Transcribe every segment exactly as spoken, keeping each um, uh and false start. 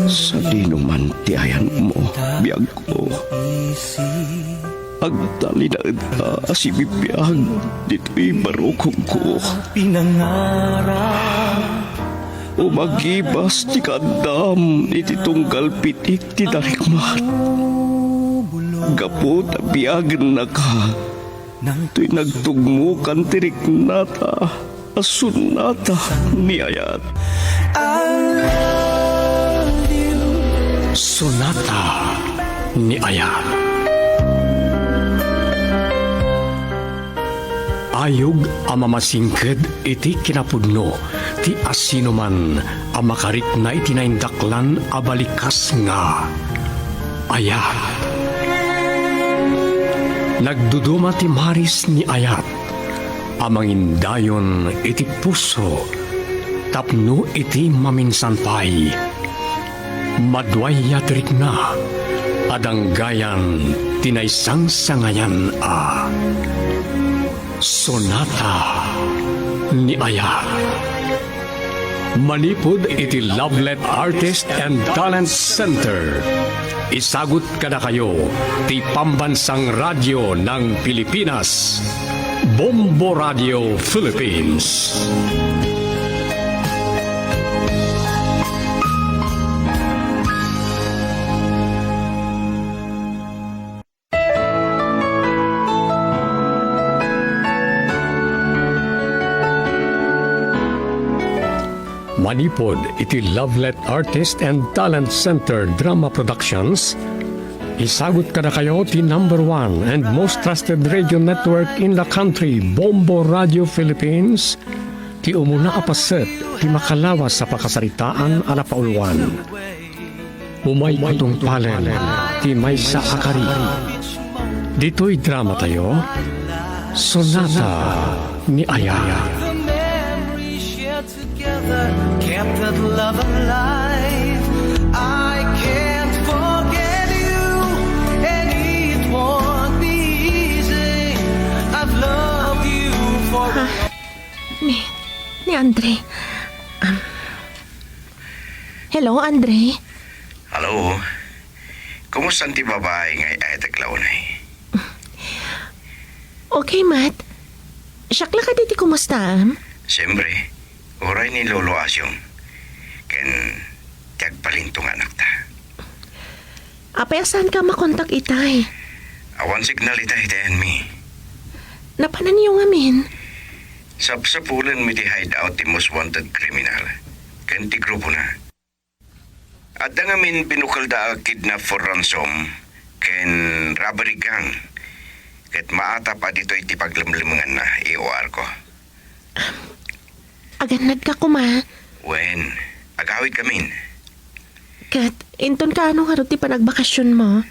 Sadino man ti ayanmo, biagko. Agtalinaedka a sibibiag ditoy barukongko. Umagibas ti kaaddam iti tunggal pitik ti darikmat. Gapu ta biagennaka, toy nagtugmokan ti riknata a sonata ni ayat. Sonata ni ayat. Ayog a mamasingked iti kinapudno ti asinoman a makarikna iti naindaklan a balikas nga ayat. Nagduduma ti maris ni ayat a mangindayon iti puso tapno iti maminsan pay, maduayat rikna a danggayan ti naisangsangayan a Sonata ni Ayat. Manipud iti Lovelet Artist and Talent Center, isagut kadakayo ti Pambansang Radyo ng Pilipinas, Bombo Radio Philippines. Manipud iti Lovelet Artist and Talent Center Drama Productions, isagut kadakayo ti number one and most trusted radio network in the country, Bombo Radio Philippines, ti umuna a paset ti makalawas a pakasaritaan a napauluan. Umayko tungpalen ti maysa a kari. Ditoy dramatayo, Sonata ni Ayat. The memory shared together kept that love alive. I can't forget you, and it won't be easy. I've loved you for Ni, ni Andre. Um, hello, Andre? Hello. Kumusta ti babai nga ay-ayatek la unay? Okay, met. Siak la kadi ti kumustaam? Siyempre, uray ni Lolo Asyong ken ti agpalinto nga anakta. Apay a saanka a makontak itay? Awan signal itay iti ayanmi. Napananyo ngamin? Sapsapulenmi ti hideout ti most wanted criminal ken ti grupona. Adda ngamin binukelda a kidnap for ransom ken robbery gang, ket maatap a ditoy ti paglemlemenganna, i-O R ko. Agannadka koma. Wen, agawidkamin. Ket inton kaano ngarud ti panagbakasionmo?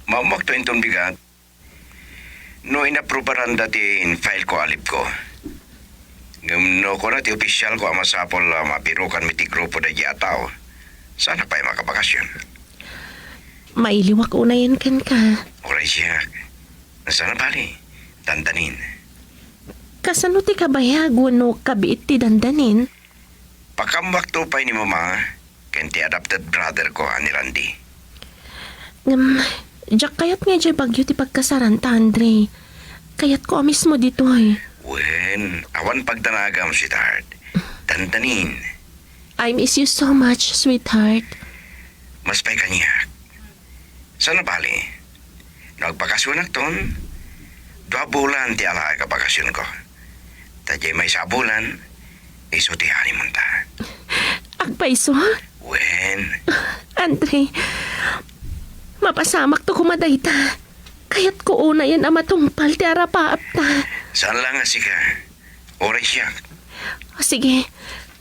Maammoakto inton bigat. No inaprubaranda ti in-file ko a leave ko. Ngem no kuna ti opisial ko a masapul a mabirukanmi ti grupo daydi a tao, saan pay makabakasion. Mailiwak unayen kenka. Uray siak. Saan a bali, dandanin. Kasano ti kabayag wenno kabiit ti dandanin? Pakaammoakto pay ni Mama ken ti adopted brother ko a ni Randy. Ngem, diak kayat nga idiay Baguio ti pagkasaranta, Andre. Kayatko a mismo ditoy. Wen, awan pagdanagam, sweetheart. Dandanin. I miss you so much, sweetheart. Mas pay kaniak. Saan a bali, no agbakasionakton, dua bulan ti alaek a bakasionko. Ta diay maysa a bulan, isu ti honeymoonta. Agpayso? Wen. Andre, mapasamakto koma dayta. Kayatko unayen a matungpal ti arapaapta. Saan la nga sika? Uray siak. O, sige.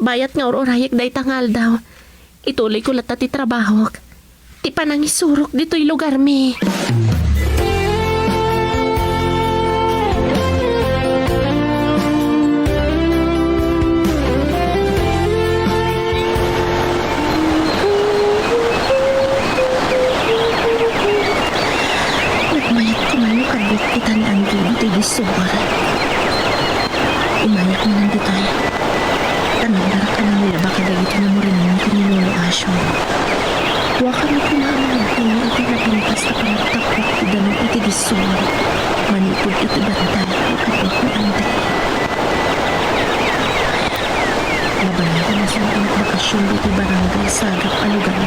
Bayat nga ur-urayek dayta nga aldaw. Ituloyko latta ti trabahok. Ti panangisurok ditoy lugarmi. Nagmayat koma no kaduak ti tan-an ditoy disubor. Umayak manen ditoy. Ta nagdarak a nangilaba kadagiti namurinnan ken ni Lolo Asyo. Labanan ta nasan ti nagbakasyon ditoy barangay Sagak a lugar.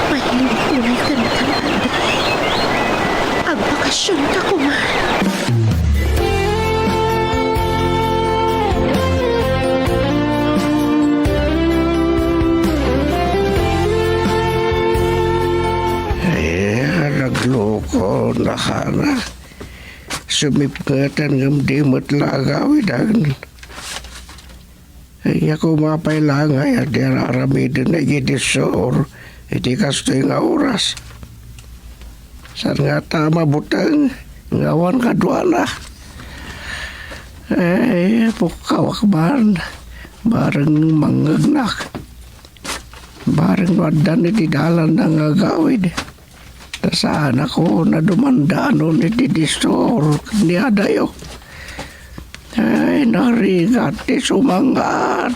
Mahilig unay kanikan, Andre. Agbakasyon ka koma. Eh, nagloko na kana. Sumipngetan ngem di met la agawiden. Ania koma pay la nga aya ti ar-aramiden dagiti suor iti kastoy nga oras? Saan nga ta mabuteng nga awan kaduana? Ay, pukkawak man. Bareng mangngegnak. Bareng no addan iti dalanna nga agawid. Ta saanakon a dumandanon iti disor ken ni adayo. Ay, narigat ti sumangat.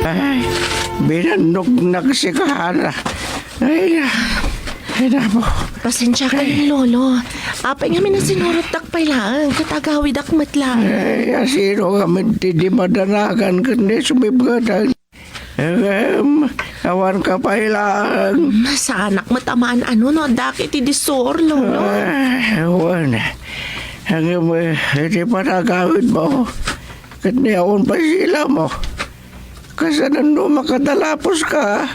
Ay, binannognak sika, Hana. Ay, ay, nako. Pasensia kayon, Lolo. Apay ngamin a sinurottak pay laeng, ket agawidak met laeng. Ay, asino ngamin ti di madanagan ken di sumipngetan? Ngem, awan ka pay laeng. Saanak met a maan-ano no adda iti disor, Lolo. Ay, awan. Ngem, eh, iti panagawidmo, ket ni awan pay silamo. Kasano no makadalapuska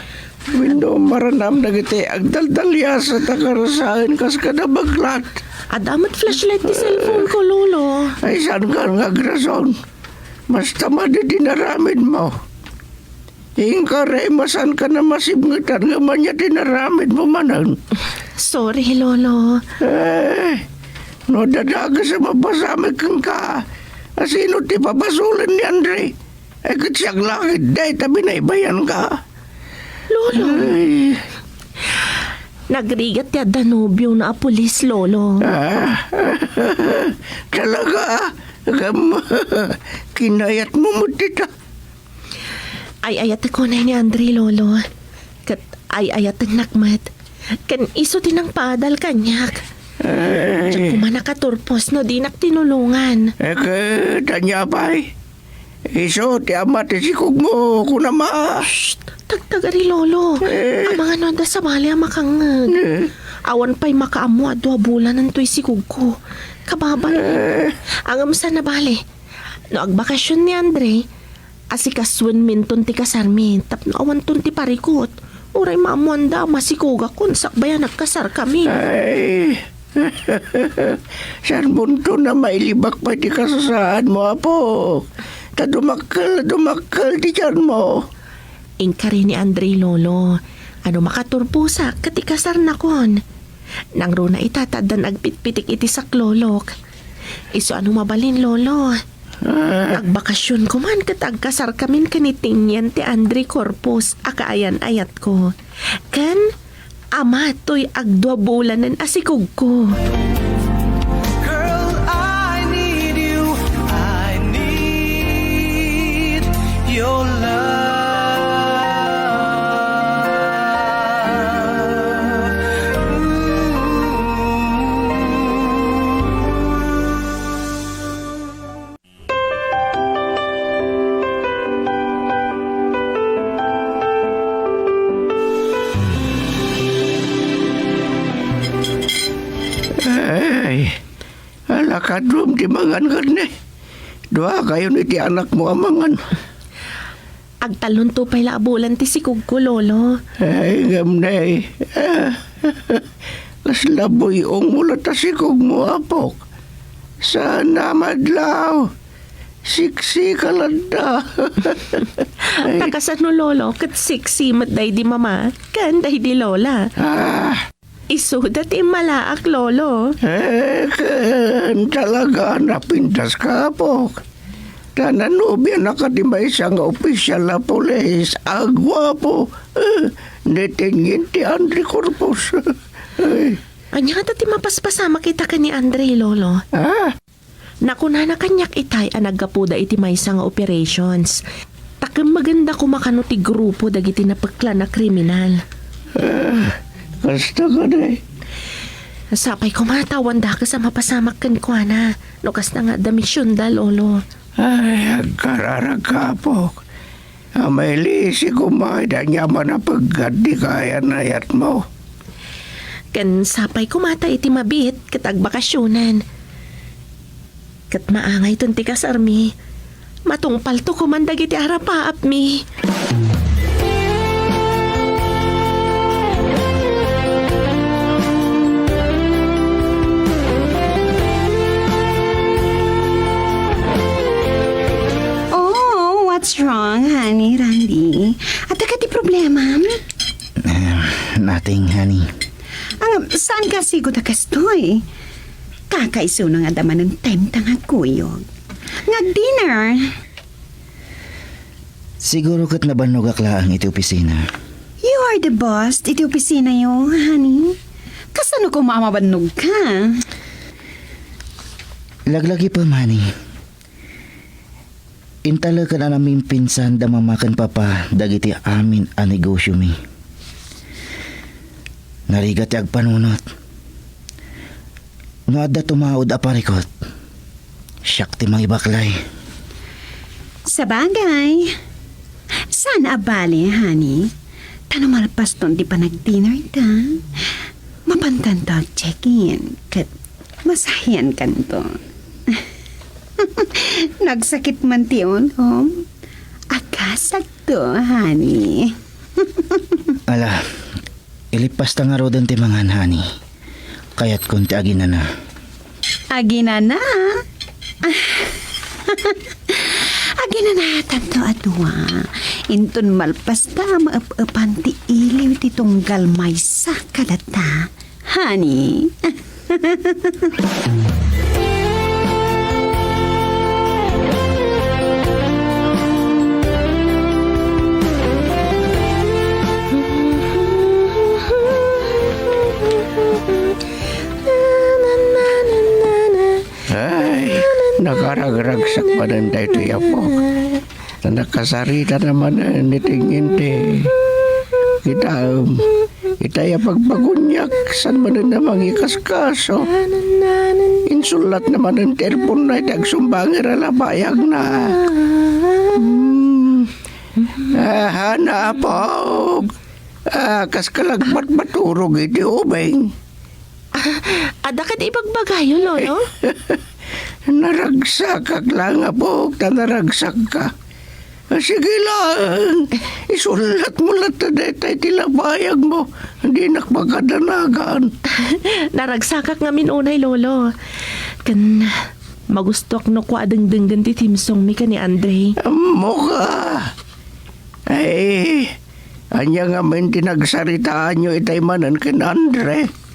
wenno maranam dagiti agdaldaliasat a karasaen kas kadabaglat? Adda met flashlight ti cellphone ko, Lolo. Ay, saan ka nga agrason? Basta madi ti naramidmo. Inka, Rema, saan ka na masipngetan nga ania ti naramidmo manen? Sorry, Lolo. Eh, no dadages a mapasamek kenka, asino ti pabasolen ni Andre? Ay, ket siak la ket dayta binaybayanka. Lolo. Ay. Nagrigat ti adda nobiona a pulis, Lolo. Ah, talaga? Ngem, kinayatmo met dita? Ay-ayatek unay ni Andre, Lolo. Ket ay-ayatennak met. Ken isu ti nangpaadal kaniak. Ay. Diak koma nakaturpos no dinak tinulongan. Eh, ket ania pay? Isu ti ama ti sikogmo, kunam a. Shh! Tagtagari, Lolo. Eh. Amangan no adda sabali a makangngeg. Eh. Awan pay makaammo a dua bulanen toy sikogko. Kababay. Eh. Ngem saan a bale. No agbakasyon ni Andre, asikasuenminton ti kasarmi tapno awanton ti parikut. Uray maammoanda a masikogakon sakbay a nagkasarkami. Ay, saan monton a mailibak pay ti kasasaadmo, apok? Ta dumakkel, dumakkel ti tianmo. Inkari ni Andre, Lolo, a no makaturposak ket ikasarnakon. Nangruna ita ta addan agpitpitik iti saklolok. Isu a no mabalin, Lolo. Ah. Agbakasyon koman ket agkasarkamin ken ni Tingyan ti Andre Corpus a kaayan-ayatko. Ken ama toy agdua bulanen a sikogko. Girl, I need you. I need your love. Ay, alakadom ti mangan ket ni. Dua kayon iti anakmo a mangan. Agtalonto pay la a bulan ti sikogko, Lolo. Ay, ngem ne. Kasla buy-ongmo la ta sikogmo, apok. Saan a madlaw. Siksi ka latta. Ay. Ta kasano, Lolo, ket siksi met daydi mama, ken daydi lola. Ah. Isuda ti immalaak, Lolo. Eh, ken talaga a napintas ka, apok. Ta nanobianaka ti maysa nga opisyal a pulis a guapo. Eh, ni Tingyan ti Andre Corpus. Ay. Ania ngata ti mapaspasamak ita ken ni Andre, Lolo? Ah? Nakunana kaniak itay a naggapuda iti maysa nga operations. Ta Ken maganda koma kano ti grupo dagiti napeklan a kriminal. Ah, kasta kadi. Sapay koma ta awan dakes a mapasamak kenkuana no kasta nga adda misionda, Lolo. Ay, agkararagka, apok. Amaylisi koma iti aniaman a peggad ti kaayat-ayatmo. Ken sapay koma ta iti mabiit ket agbakasionan. Ket maangayton ti kasarmi. Matungpalto koman dagiti arapaapmi. Oh, what's wrong, honey, Randy? Adda kadi problema? Eh, nothing, honey. Ah, saan ka sigo ta kastoy? Kakaisuna nga adda manen time ta nga agkuyog. Nga dinner. Siguro ket nabannogak laeng iti opisina. You are the boss iti opisinayo, honey. Kasano koma a mabannogka? Laglagipem, honey. Intaleken a namimpinsan da mama ken papa dagiti amin a negosiomi. Narigat ti agpanunot. No adda tumaud a parikut, siak ti mangibaklay. Sabagay, saan a bale, honey? Ta no malpaston ti panagdinner ta, mapantanto agcheck-in ket masahiankanto. Nagsakit man ti ulom. Akasakto, honey. Ala, ilippasta ngaruden ti mangan, honey. Kayatkon ti aginana. Aginana? Aginanatanto a dua. Inton malpasta, maep-epan ti iliw ti tunggal maysa kadata. Honey. Ay, nakaragragsak manen daytoy, apok. Ta nakasarita na manen iti nginte. Kitaem, itay a pagpaguniak, saan manen a mangikaskaso. Insullat na manen ti elponna iti agsumbanger a labayagna. Hmm. Aha, naapog. Ah, kas kalagbatbaturog iti ubing. Ah, adda kadi ibagbagayo, Lolo? Naragsakak laeng, apok, ta naragsakka. Ah, sige laeng, isullatmo latta dayta iti labayagmo. Dinak makadanagan. Naragsakak ngamin unay, Lolo. Ken magustuak no kua a dengdenggen ti theme songmi ken ni Andre. Ammoka. Ay, ania ngamin ti nagsaritaanyo itay manen ken Andre?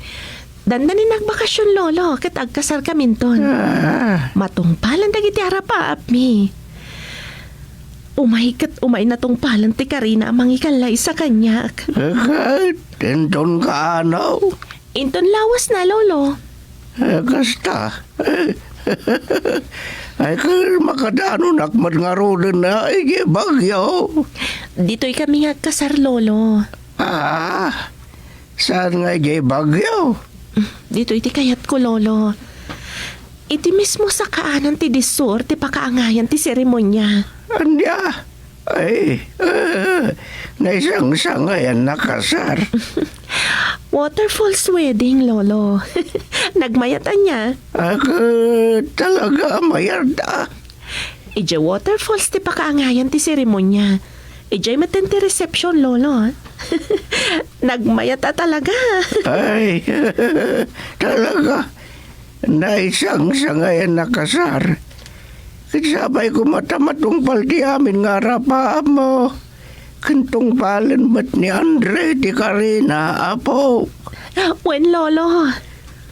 Dandanin agbakasyon, Lolo, ket agkasarkaminton. Ah. Matungpalen dagiti arapaapmi. Umay ket umay natungpalen ti karina a mangikallaysa kaniak. Ket inton kaano? Inton lawasna, Lolo. Eh, kasta. Ay, ket makadanonak met ngaruden idiay Baguio. Ditoy kami nga agkasar, Lolo. Ah, saan nga idiay Baguio? Ditoy ti kayatko, Lolo. Iti mismo sakaanan ti disor ti pakaangayan ti seremonia. Ania? Ay, eh, naisangsangayan a kasar. Waterfalls wedding, Lolo. Nagmayat ania? Ah, ket talaga a mayat a. Idiay waterfalls ti pakaangayan ti seremonia. Idiay met ti reception, Lolo. Nagmayat a talaga. Ay, talaga. Naisangsangayan a kasar. Ket sapay koma ta matungpal ti amin nga arapaapmo. Ken tungpalen met ni Andre ti karina, apo. Wen, Lolo.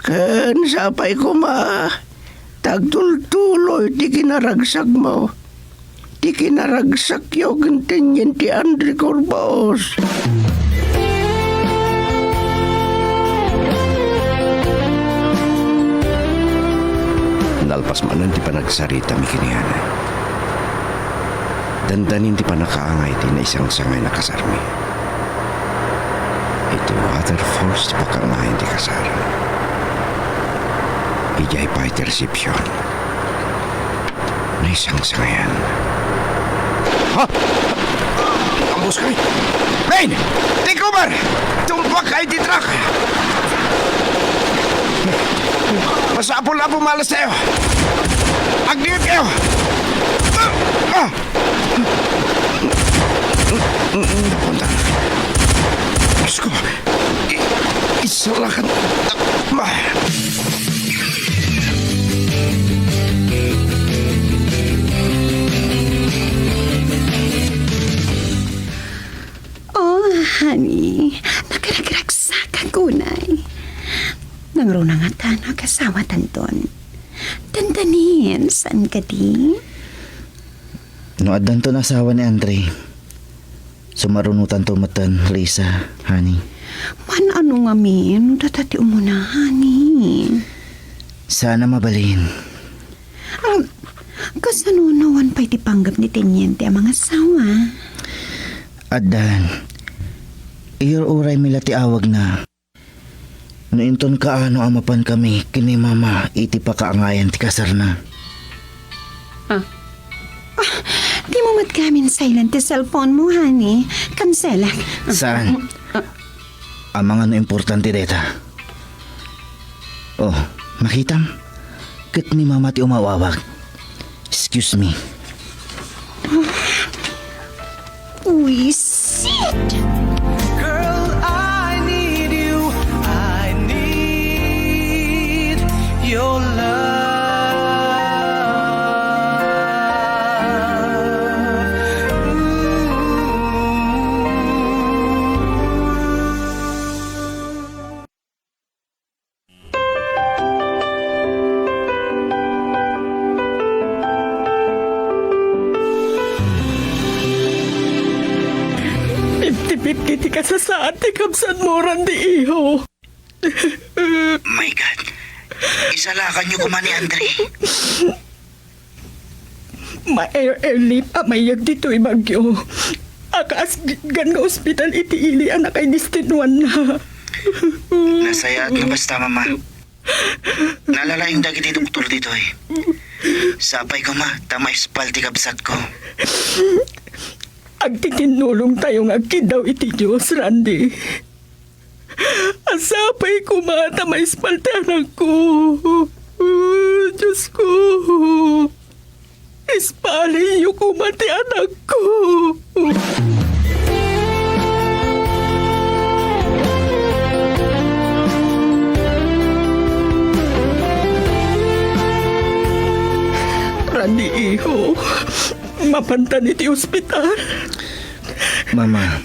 Ken sapay koma ta agtultuloy ti kinaragsakmo. Ti kinaragsakyo ken tengngen ti Andre Corpus. Nalpas manen ti panagsaritami ken ni Ana. Dandanin ti pannakaangay ti naisangsangayan a kasarmi. Iti waterfalls ti pakaangayan ti kasar. Idiay pay ti resepsyon. Naisangsangayan. Ha? Ambos kami! Maine! Take over! Tumpak kay ti truck! Masapul a pumalas tayo! Agdiit kayo! Ah! Ah! Napunta. Diyos ko. I-, isalakan. Oh, honey, nakaragragsakak unay. Nangruna nga tano kasawatan ton. Dandanin, saan kadi? No addanton asawa ni Andre, sumarunotanto metten, Lisa, honey. Man-ano ngamin no data ti umuna, honey? Saan a mabalin. Ah, kasano no awan pay ti panggep ni teniente a mangasawa? Addan, iyur-uraymi la ti awagna. No inton kaano a mapan kami ken ni Mama iti pakaangayan ti kasarna. Ah, di mo met gamin silent ti cellphone mo, honey. Kamselak. Saan? Amangan no importante deta. Oh, makitam? Ket ni Mama ti umawawag. Excuse me. Wisit! Girl, I need you. I need your love. Ooh. Fifty-fifty ti kasasaad ti kabsatmo, Randy, iho. My God. Isalakanyo koma ni Andre. Ma-air airlift a maiyag ditoy Baguio. Akaasgidgan nga ospital iti ili a nakaidestinuanna. Nasayaat no basta, Mama. Nalalaing dagiti doktor ditoy. Sapay koma ta maispal ti kabsatko. Agtitinnulongtayo nga agkiddaw iti Dios, Randy. Sapay koma ta maispal ti anakko. Diosko, ispalenyo koma ti anakko. Randy, iho, mapantan iti ospital. Mama,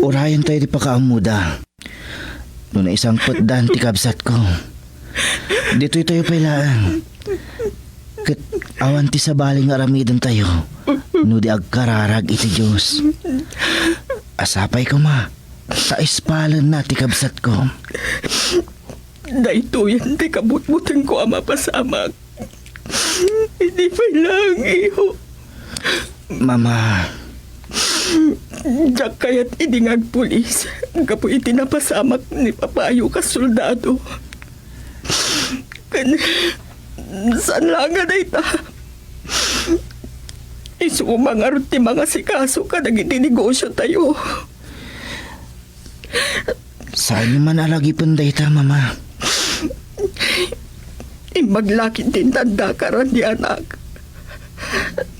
urayentayo ti pakaammoda. No naisangpetdan ti kabsatko, ditoytayo pay laeng. Ket awan ti sabali nga aramidentayo no di agkararag iti Dios. Sapay koma ta ispalenna ti kabsatko. Daytoyen ti kabutbutengko a mapasamak. Idi pay laeng, iho. Mama. Diak kayat idi nga agpulis gapu iti napasamak ni papayo kas soldado. Ken saan la nga dayta. Isu koma ngarud ti mangasikaso kadagiti negosiotayo. Saanyo man a lagipen dayta, Mama. Imbag la ketdin ti andaka, Randy, anak.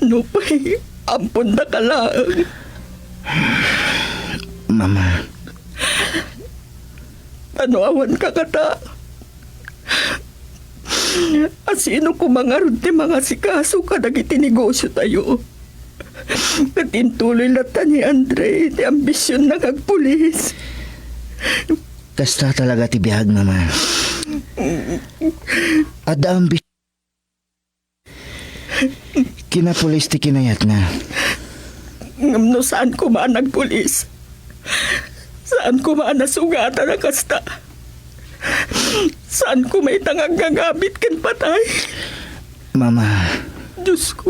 Nupay ampon daka laeng. Mama. Ta no awan ka kata, asino koma ngarud ti mangasikaso kadagiti negosiotayo? Ket intuloy latta ni Andre ti ambisionna nga agpulis. Kasta talaga ti biag, Mama. Adda ambis-, kinapulis ti kinayatna. Ngem no saan koma a nagpulis, saan koma a nasugatan a kasta, saan koma ita nga agngangabit ken patay. Mama. Diosko.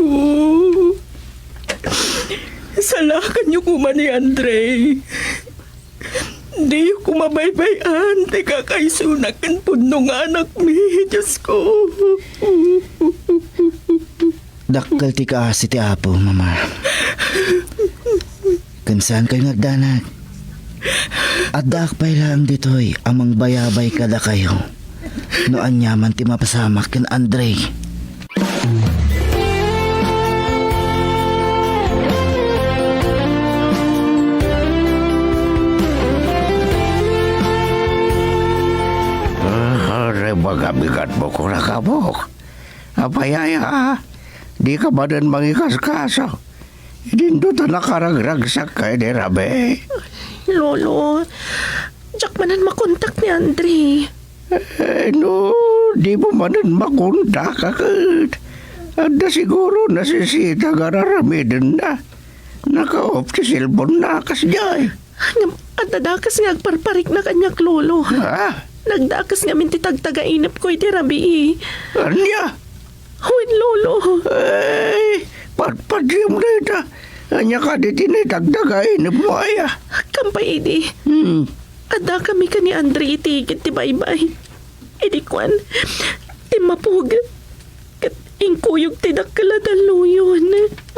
Salakanyo koma ni Andre. Diyo koma baybay-an ti kakaisuna ken pudno nga anakmi, Diosko. Dakkel ti kaasi ti Apo, Mama. Ken saankayo nga agdanag. Addaak pay laeng ditoy a mangbayabay kadakayo no aniaman ti mapasamak ken Andre. Ah, rebaga bigatmo, kunak, Apok. Apay aya, dika manen mangikaskaso? Idinto ta nakaragragsakka idi rabii. Lolo, diak manen makontak ni Andre. Eh, no, dimo manen makontak, a ket adda siguro nasisita nga ar-aramidenna. Naka-off ti cellphone-na, kasdiay. Ngem adda dakes nga agparparikna kaniak, Lolo. Ha? Nagdakes ngamin ti tagtagainepko iti rabii. Ania? Wen, Lolo. Ay, patpatiem dayta. Ania kadi ti naitagtagainepmo aya? Kampay idi. Hmm. Addakami ken ni Andre iti igid ti baybay. Idi kuan, timmapog. Ket inkuyog ti dakkel a dalluyon.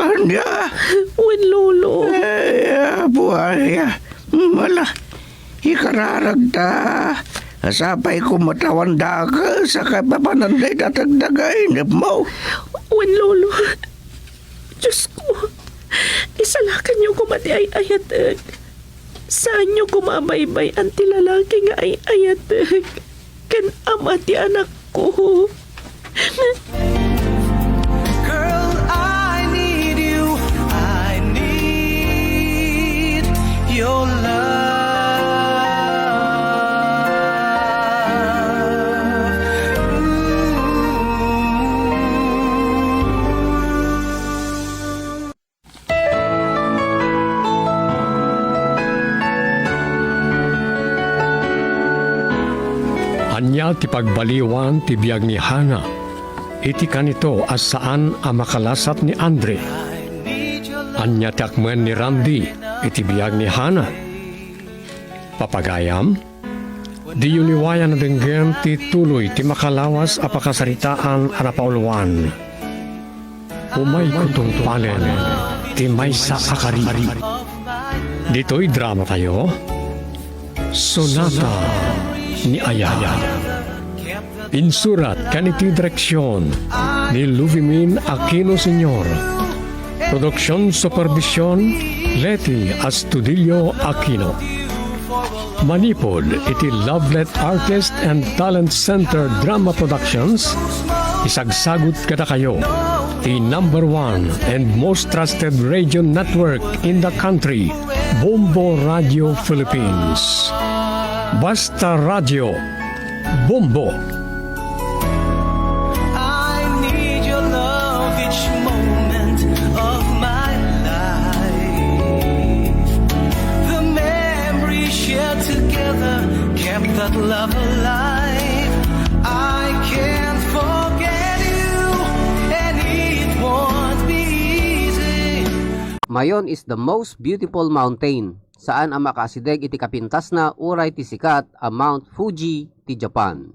Ania? Wen, Lolo. Ay, apo, aya. Mala, ikararagta. Sapay koma ta awan dakes a kaipapanan dayta tagtagainepmo. Wen, Lolo. Diosko, isalakanyo koma ti ay-ayatek. Saanyo koma a baybay-an ti lalaki nga ay-ayatek ken ama ti anakko. Girl, I need you. I need your love. Ooh. Ania ti pagbaliwan ti biag ni Hana iti kanito a saan a makalasat ni Andre? Ania ti akmen ni Randy iti biag ni Hana? Papagayam, diyo liwayan a denggen ti tuloy ti makalawas a pakasaritaan a napauluan. Umayko tungpalen ti maysa a kari. Ditoy dramatayo, Sonata ni Ayala. Insurat ken iti direksion ni Luvimin Aquino Senior. Produksion supervision, Leti Astudillo Aquino. Manipud iti Lovelet Artist and Talent Center Drama Productions, isagsagut kadakayo ti number one and most trusted radio network in the country, Bombo Radio Philippines. Basta Radio, Bombo. I need your love each moment of my life. The memory shared together kept that love alive. I can't forget you, and it won't be easy. Mayon is the most beautiful mountain. Saan a makaasideg iti kapintasna uray ti sikat a Mount Fuji ti Japan.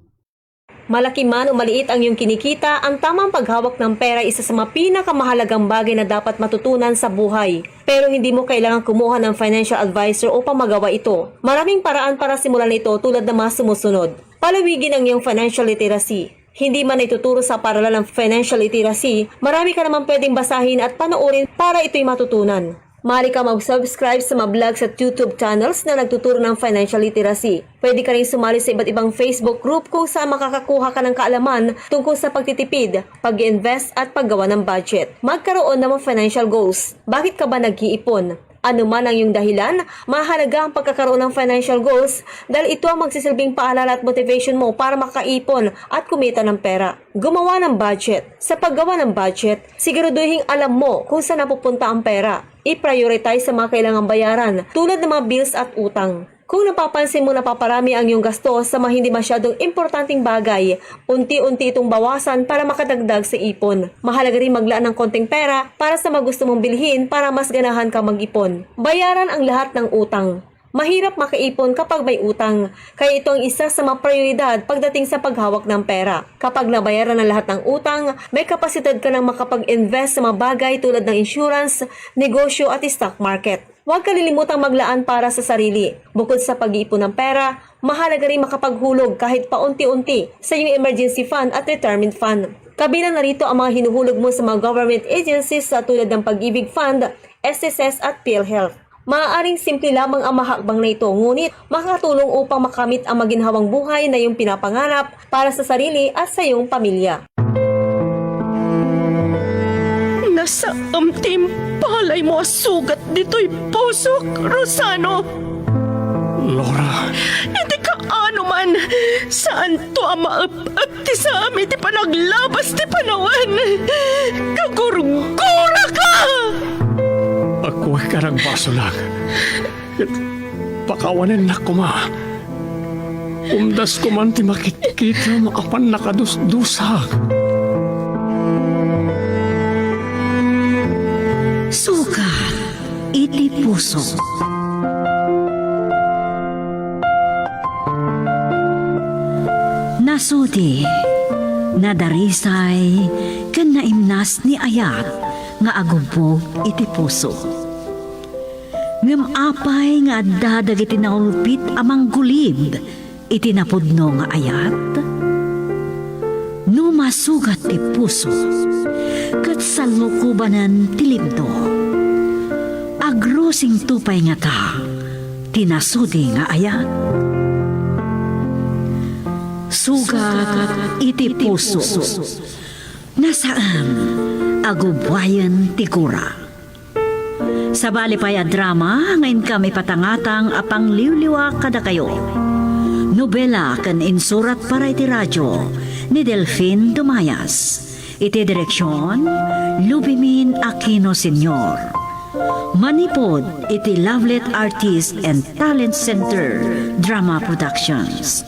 Malaki man o maliit ang iyong kinikita, ang tamang paghawak ng pera ay isa sa mga pinakamahalagang bagay na dapat matutunan sa buhay. Pero hindi mo kailangang kumuha ng financial advisor upang magawa ito. Maraming paraan para simulan ito, tulad ng mga sumusunod. Palawigin ang iyong financial literacy. Hindi man ituturo sa paaralan ang financial literacy, marami ka naman pwedeng basahin at panoorin para ito'y matutunan. Maaari ka mag-subscribe sa mga vlogs at YouTube channels na nagtuturo ng financial literacy. Pwede ka rin sumali sa iba't ibang Facebook group kung saan makakakuha ka ng kaalaman tungkol sa pagtitipid, pag-invest at paggawa ng budget. Magkaroon ng mga financial goals. Bakit ka ba nag-iipon? Ano man ang iyong dahilan, mahalaga ang pagkakaroon ng financial goals dahil ito ang magsisilbing paalala at motivation mo para makaipon at kumita ng pera. Gumawa ng budget. Sa paggawa ng budget, siguraduhing alam mo kung saan napupunta ang pera. I-prioritize sa mga kailangang bayaran, tulad ng mga bills at utang. Kung napapansin mo napaparami ang iyong gastos sa mga hindi masyadong importanteng bagay, unti-unti itong bawasan para makadagdag sa ipon. Mahalaga rin maglaan ng konting pera para sa mga gusto mong bilhin para mas ganahan kang mag-ipon. Bayaran ang lahat ng utang. Mahirap makaipon kapag may utang, kaya ito ang isa sa mga prioridad pagdating sa paghawak ng pera. Kapag nabayaran ang lahat ng utang, may kapasidad ka nang makapag-invest sa mga bagay tulad ng insurance, negosyo at stock market. Huwag kalilimutang maglaan para sa sarili. Bukod sa pag-iipon ng pera, mahalaga rin makapaghulog kahit paunti-unti sa iyong emergency fund at retirement fund. Kabilang na rito ang mga hinuhulog mo sa mga government agencies sa tulad ng Pag-ibig Fund, S S S at PhilHealth. Maaaring simple lamang ang mahakbang na ito, ngunit makakatulong upang makamit ang maginhawang buhay na iyong pinapangarap para sa sarili at sa iyong pamilya. Nasaem ti impalay mo a sugat ditoy pusok, Rosano. Laura. Iti kaano man, saanto a maep-ep ti saam iti panaglabas ti panawen. Kagurgoraka! Agkuek a nagbasolak. Ket pakawanennak koma. Umdas koman ti makitkitam a pannakadusdusak. Sugat iti puso. Nasudi, nadarisay, ken naimnas ni ayat nga agubbog iti puso. Ngem apay nga adda dagiti naulpit a manggulib iti napudno nga ayat? No masugat ti puso ket salukobanen ti libno, agrusingto pay ngata ti nasudi nga ayat? Sugat iti puso. Nasaem a gubbuayen ti gura. Sabali pay a drama nga inkam ipatangatang a pangliwliwa kadakayo. Nobela ken insurat para iti radio ni Delfin Dumayas. Iti direksion, Lubimin Aquino Senior. Manipud iti Lovelet Artist and Talent Center Drama Productions.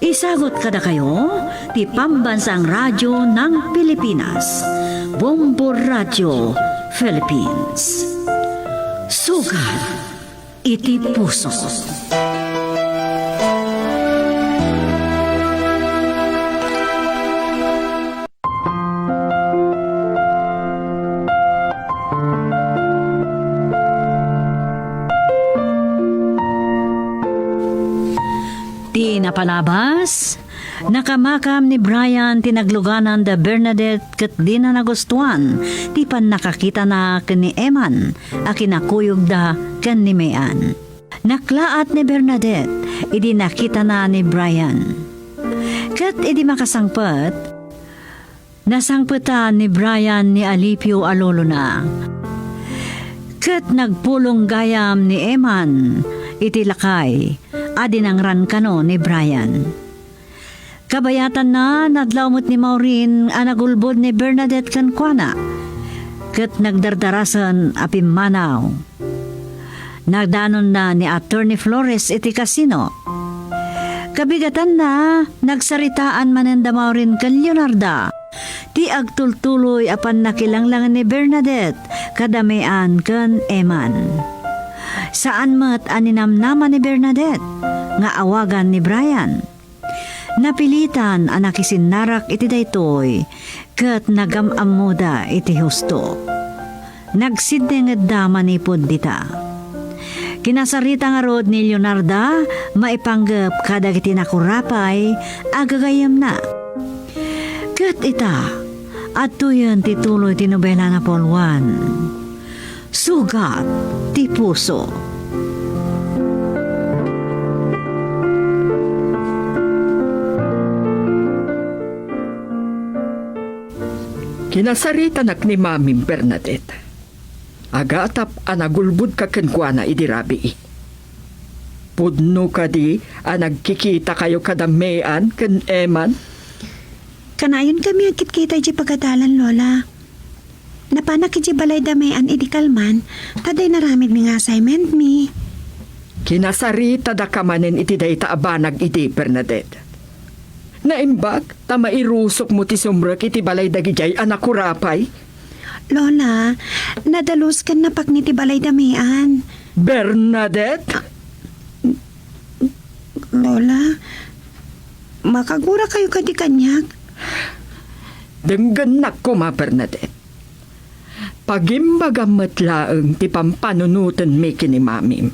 Isagut kadakayo ti Pambansang Radyo ng Pilipinas, Bombo Radyo Philippines. Sugat iti puso. Ti napalabas, nakamakam ni Brian ti nagluganan da Bernadette ket dina nagustuan ti pannakakitana ken ni Eman a kinakuyogda ken ni Mean. Naklaat ni Bernadette idi nakitana ni Brian. Ket idi makasangpet, nasangpetan ni Brian ni Alipio a lolona. Ket nagpulong gayam ni Eman iti lakay a dinangran kano ni Brian. Kabayatanna, nadlaw met ni Maureen a nagulbod ni Bernadette kenkuana, ket nagdardarasen a pimmanaw. Nadanonna ni Attorney Flores iti kasino. Kabigatanna, nagsaritaan manen da Maureen ken Leonarda ti agtultuloy a pannakilanglangen ni Bernadette kada Mean ken Eman. Saan met a ninamnama ni Bernadette nga awagan ni Brian. Napilitan a nakisinnarak iti daytoy ket nagam-ammoda iti husto. Nagsidnengedda manipud dita. Kinasarita ngarud ni Leonarda maipanggep kadagiti nakurapay a gagayyemna. Ket ita, adtoyen ti tuloy ti nobela na Paul Juan. Sugat ti puso. Kinasaritanak ni Mamim Bernadette. Agatap a nagulbodka kenkuana idi rabii. Pudno kadi a nagkikitakayo kada Mean ken Eman? Kanayon kami agkitkita idiay pagadalan, Lola. Napanak idiay balay da Mean idi kalman, ta adda inaramidmi nga assignment mi. Kinasaritadaka manen iti dayta a banag idi, Bernadette. Naimbag ta mairusokmo ti sumrek iti balay dagidiay a nakurapay. Lola, nadalus ken napakni ti balay da Mean. Bernadette? Lola, makagurakayo kadi kaniak? Denggennak koma, Bernadette. Pagimbagam met laeng ti pampanunotenmi ken ni Mamim.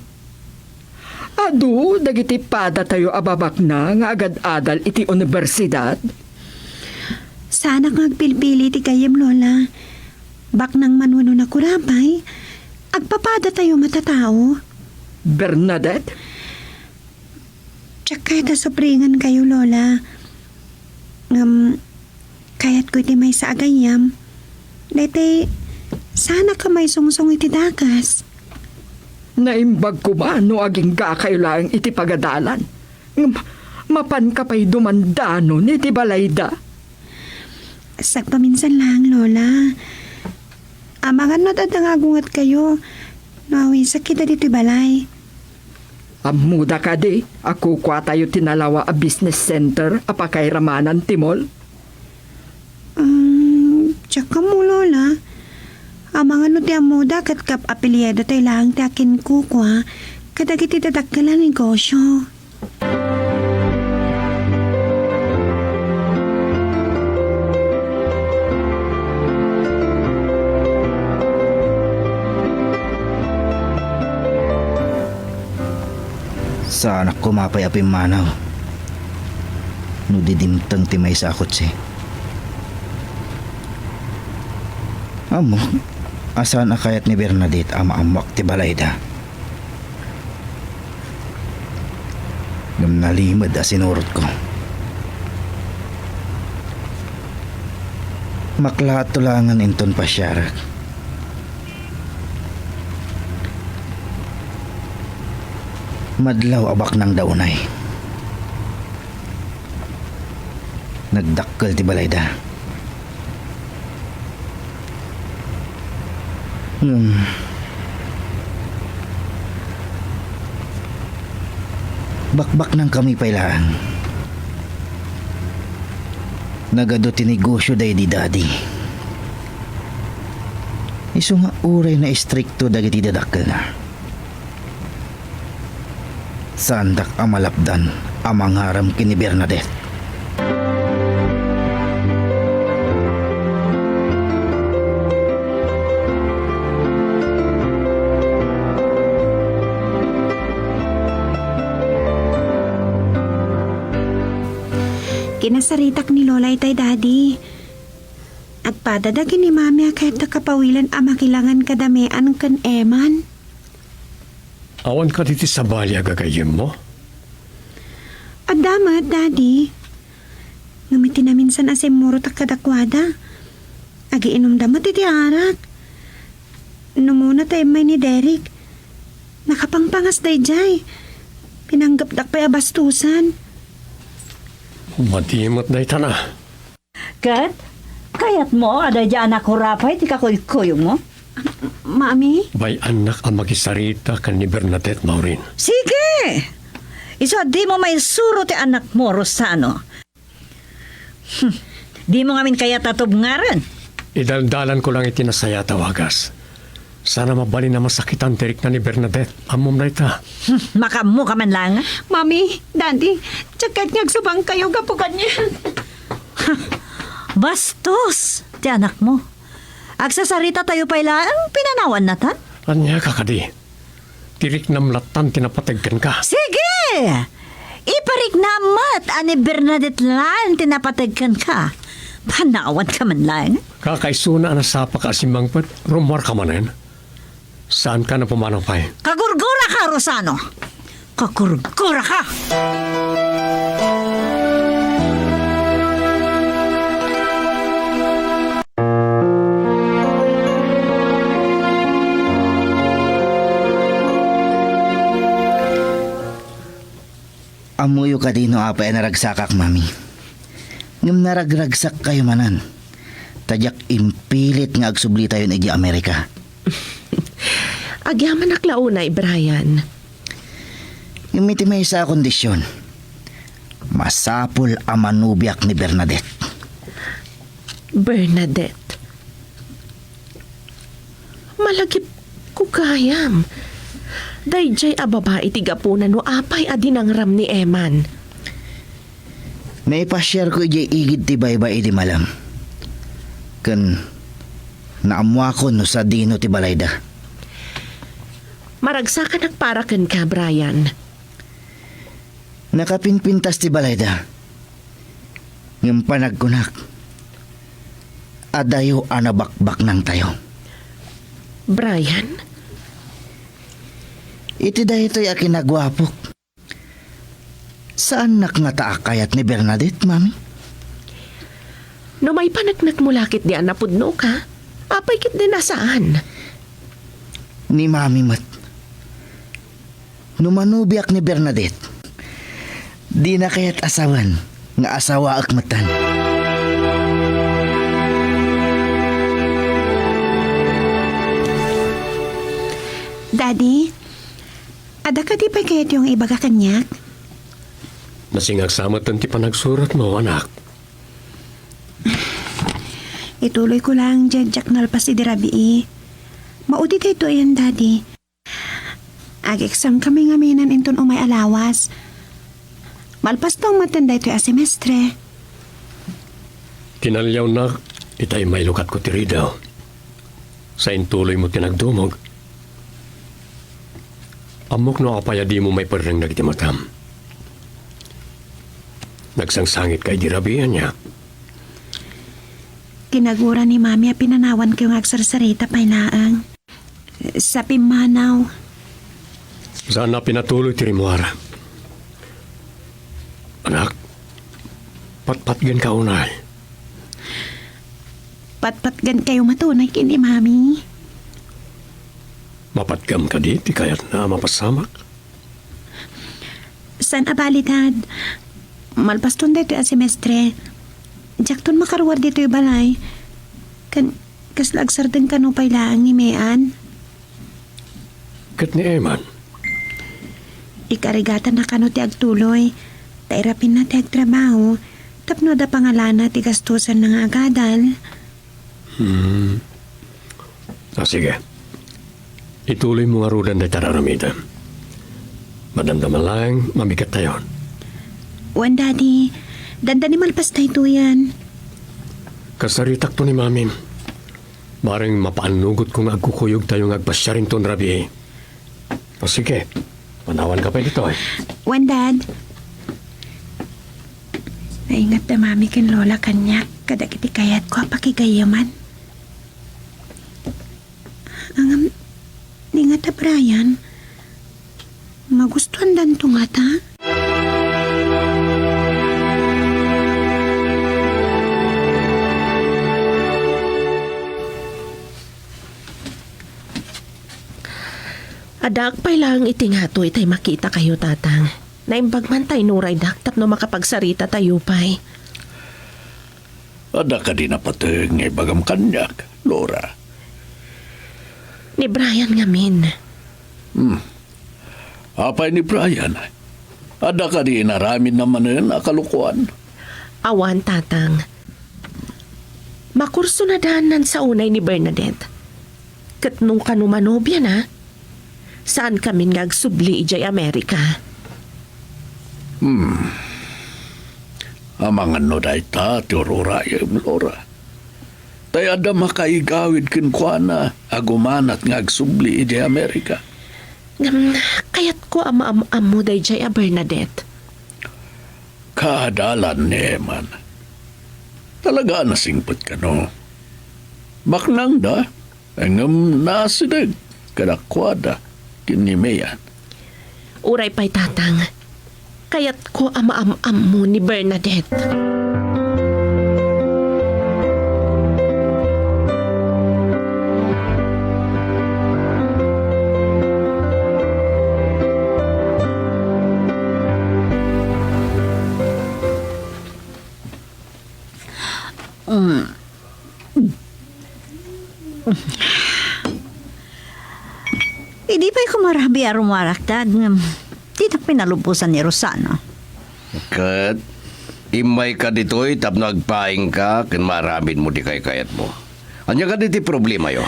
Adu dagiti padatayo a babaknang nga agad-adal iti universidad? Saanak nga agpilpili iti gayyem, Lola. Baknang man wenno nakurapay, agpapadatayo met a tao. Bernadette? Diak kayat a supringankayo, Lola. Ngem, kayatko iti maysa a gayyem. Daytoy, saanak a maisungsong iti dakes. Naimbag koma no aginggakayo laeng iti pagadalan. Ngem, mapanka pay dumandanon iti balayda. Sagpaminsan laeng, Lola. Amangan no adda nga agungetkayo no awisak ida ditoy balay. Ammoda kadi a kukuatayo ti nalawa a business center a pakairamanan ti mall? Um, diak ammo, Lola. Amangan no ti ammoda ket kap-apelyidotayo laeng ti akinkukua kadagiti dadakkel a negosio. Saanak koma pay a pimmanaw no di dimteng ti maysa a kotse. Ammok a saan a kayat ni Bernadette a maammoak ti balayda. Ngem nalimed a sinurotko. Maklaatto laengen inton pasiarek. Madlaw a baknang da unay. Nagdakkel ti balayda. Hmm. Bakbaknangkami pay laeng. Nagadu ti negosio daydi Daddy. Isu nga uray naistrikto dagiti dadakkelna. Saandak a malapdan a mangarem ken ni Bernadette. Kinasaritak ni Lola itay, Daddy. Agpadada ken ni Mami a kayatda kapawilen a makilangan kada Mean ken Eman. Awan kadi ti sabali a gagayyemmo? Adda met, Daddy. Ngem iti naminsan a simmurotak kadakuada, agiinumda met iti arak. Numuna ta immay ni Derek, nakapangpangas daydiay. Pinanggepdak pay a bastosan. Madi met dayta na. Ket, kayatmo a daydi a nakurapay ti kakuykuyogmo? Mami? Bay-annak a makisarita ken ni Bernadette, Maureen. Sige! Isu a dimo maisuro ti anakmo, Rosano. Hmm, dimo ngamin kayat a tubngaren? Idaldalanko lang iti nasayaat a wagas. Saan a mabalin a masakitan ti rikna ni Bernadette. Ammom dayta. Hmm, makaammoka man laeng. Mami, Daddy, diak kayat nga agsubangkayo gapu kaniak. Bastos ti anakmo. Agsasaritatayo pay laeng, pinanawannata? Ania ka kadi? Ti riknam lattan ti napateg kenka. Sige! Ipariknam met a ni Bernadette laeng ti napateg kenka. Panawanka man laeng. Kakaisuna a nasapaka a simmangpet, rummuarka manen. Saanka a pumanaw pay. Kagurguraka, Rosano! Kagurguraka! Ammoyo kadi no apay a naragsakak, Mami. Ngem naragragsakkayo manen, ta diak impilit nga agsublitayon idiay Amerika. Agyamanak la unay, Brian. Ngem iti maysa a kondision, masapul a manubiak ni Bernadette. Bernadette? Malagipko gayam. Daydiay a babai ti gapuna no apay a dinangram ni Eman. Naipasiarko idiay igid ti baybay idi malem. Ken naammoakon no sadino ti balayda. Maragsakanak para kenka, Brian. Nakapinpintas ti balayda. Ngem panagkunak, adayo a nabakbaknangtayo. Brian? Iti daytoy a kinaguapok, saannak ngata a kayat ni Bernadette, Mami? No maipaneknekmo la ketdi a napudnoka, apay ketdin a saan? Ni Mami met. No manubiak ni Bernadette, dina kayat a sawen nga asawaek metten. Daddy, adda kadi pay kayatyo nga ibaga kaniak? Nasingak sa metten ti panagsuratmo, anak. Ituloyko laeng diay diak nalpas idi rabii. Maudi daytoyen, Daddy. Ag-exam kami ngamin inton umay a lawas. Malpasto metten daytoy a semestre. Kinaliawnak, itay mailukatko ti ridew. Sa intuloymo ti nagdumog. Ammok no apay a dimo maiperreng dagiti matam. Nagsangsangitka idi rabii, ania? Kinagura ni Mami a pinanawankayo nga agsarsarita pay laeng. Sa pimmanaw. Saan a pinatuloy ti rimmuar. Anak, patpatgenka unay. Patpatgenkayo met unay ken ni Mami. Mapatgem kadi ti kayatna a mapasamak? Saan a bali, Dad. Malpaston daytoy a semestre. Diakton makaruar ditoy balay. Ken kasla agsardeng kano pay laeng ni Mean. Ket ni Eman? Ikarigatanna kano ti agtuloy. Ta irapinna ti agtrabaho tapno adda pangalana ti gastosanna nga agadal. Hmm. Ah, sige. Ituloymo ngaruden dayta aramidem. Madamdama laeng, mabigattayon. Wen, Daddy. Dandani malpas daytoyen. Kasaritakto ni Mami. Bareng mapaannugotko nga agkukuyogtayo nga agpasiar inton rabii. O sige, manawanka pay ditoy. Wen, Dad. Naingat da Mami ken Lola kaniak kadagiti kayatko a pakigayyaman. Ngem, ni ngata Brian, magustuandanto ngata? Addaak pay laeng iti ngato itay makitakayo, Tatang. Naimbag man ta inuraydak tapno makapagsaritatayo pay. Adda kadi napateg nga ibagam kaniak, Laura? Ni Brian ngamin. Hmm. Apay ni Brian? Adda kadi inaramidna manen a kalokoan? Awan, Tatang. Makursona daan nansa unay ni Bernadette. Ket no kano manobiana, saankamin nga agsubli idiay Amerika. Hmm. Amangan no dayta ti ururayem, Laura. Tay adda makaigawid kenkuana a gumanat nga agsubli idiay Amerika. Ngem, kayatko a maam-ammo daydiay a Bernadette. Kaadalan ni Eman. Talaga a nasingpet kano. Baknangda, ngem naasideg kadakuada ken ni Mean. Uray pay, Tatang. Kayatko a maam-ammo ni Bernadette. Mm. Idi pay ko marabi a rumaraktad, ngem dinak pinalubosan ni Rosano. Ket immayka ditoy tapno agpaingka ken maaramidmo ti kaykayatmo. Ania kadi ti problemayo?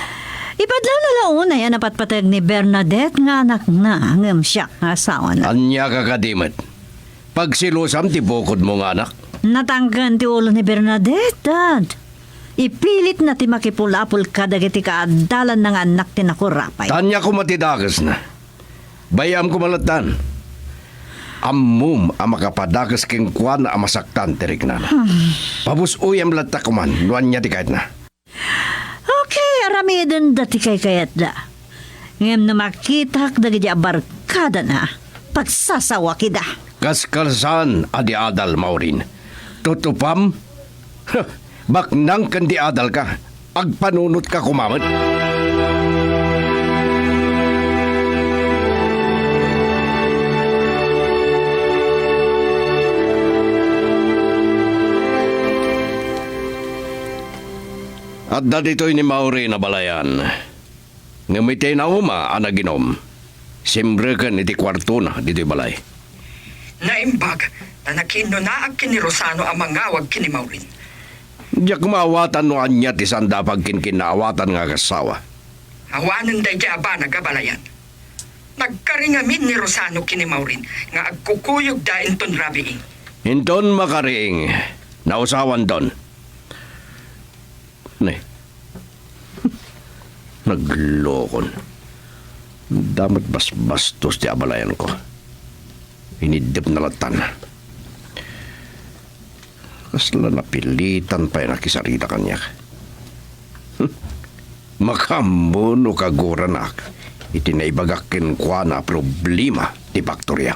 Ipadlawna la unay a napatpateg ni Bernadette nga anakna ngem siak nga asawana. Ania ka kadi met? Pagsilosam ti bukodmo nga anak? Natangken ti ulo ni Bernadette, Dad. Ipilitna ti makipulapol kadagiti kaadalanna nga annak ti nakurapay. Ania koma ti dakesna? Bay-am koma lattan. Ammom a makapadakes kenkuana a masaktan ti riknana. Pabus-oyam latta koman no ania ti kayatna. Okay, aramidenda ti kaykayatda. Ngem no makitak dagiti a barkadana, pagsasawak ida. Kaskalsaan a di adal, Maureen. Tutupam? Huh, baknang ken di adalka. Agpanunotka koma met. Adda ditoy ni Maureen a balayan. Ngem itay nauma a naginom, simreken iti kuartona ditoy balay. Naimbag, ta nakiinnunaak ken ni Rosano a mangawag ken ni Maureen. Diak maawatan no ania ti saanda a pagkinkinnaawatan nga agassawa. Awanen daydiay a banag a balayan. Nagkari ngamin ni Rosano ken ni Maureen nga agkukuyogda inton rabii. Inton makariing, nausawanton. Ne. Naglokon. Adda met basbastos ti abalayanko. Iniddepna lattan. Kasla napilitan pay a nakisarita kaniak. Makaammo no kaguranak iti naibagak kenkuana a problema ti faktoria.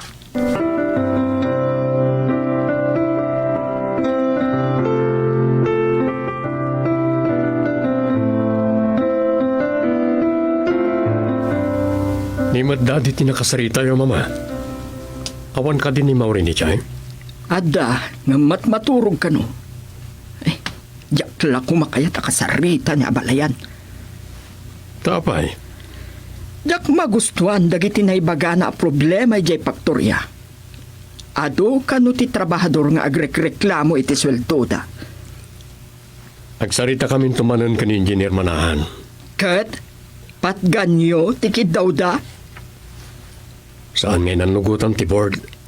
Ni met dadi ti nakasaritayo, Mama. Awan kadi ni Maureen idiay? Adda, ngem matmaturog kano. Eh, diak la koma kayat a kasarita ni abalayan. Ta apay? Diak magustuan dagiti naibagana a problema idiay faktoria. Adu kano ti trabahador nga agrekreklamo iti sueldoda. Agsaritakaminto manen ken ni Engineer Manahan. Ket patganyo ti kiddawda? Saan nga inannugotan ti board?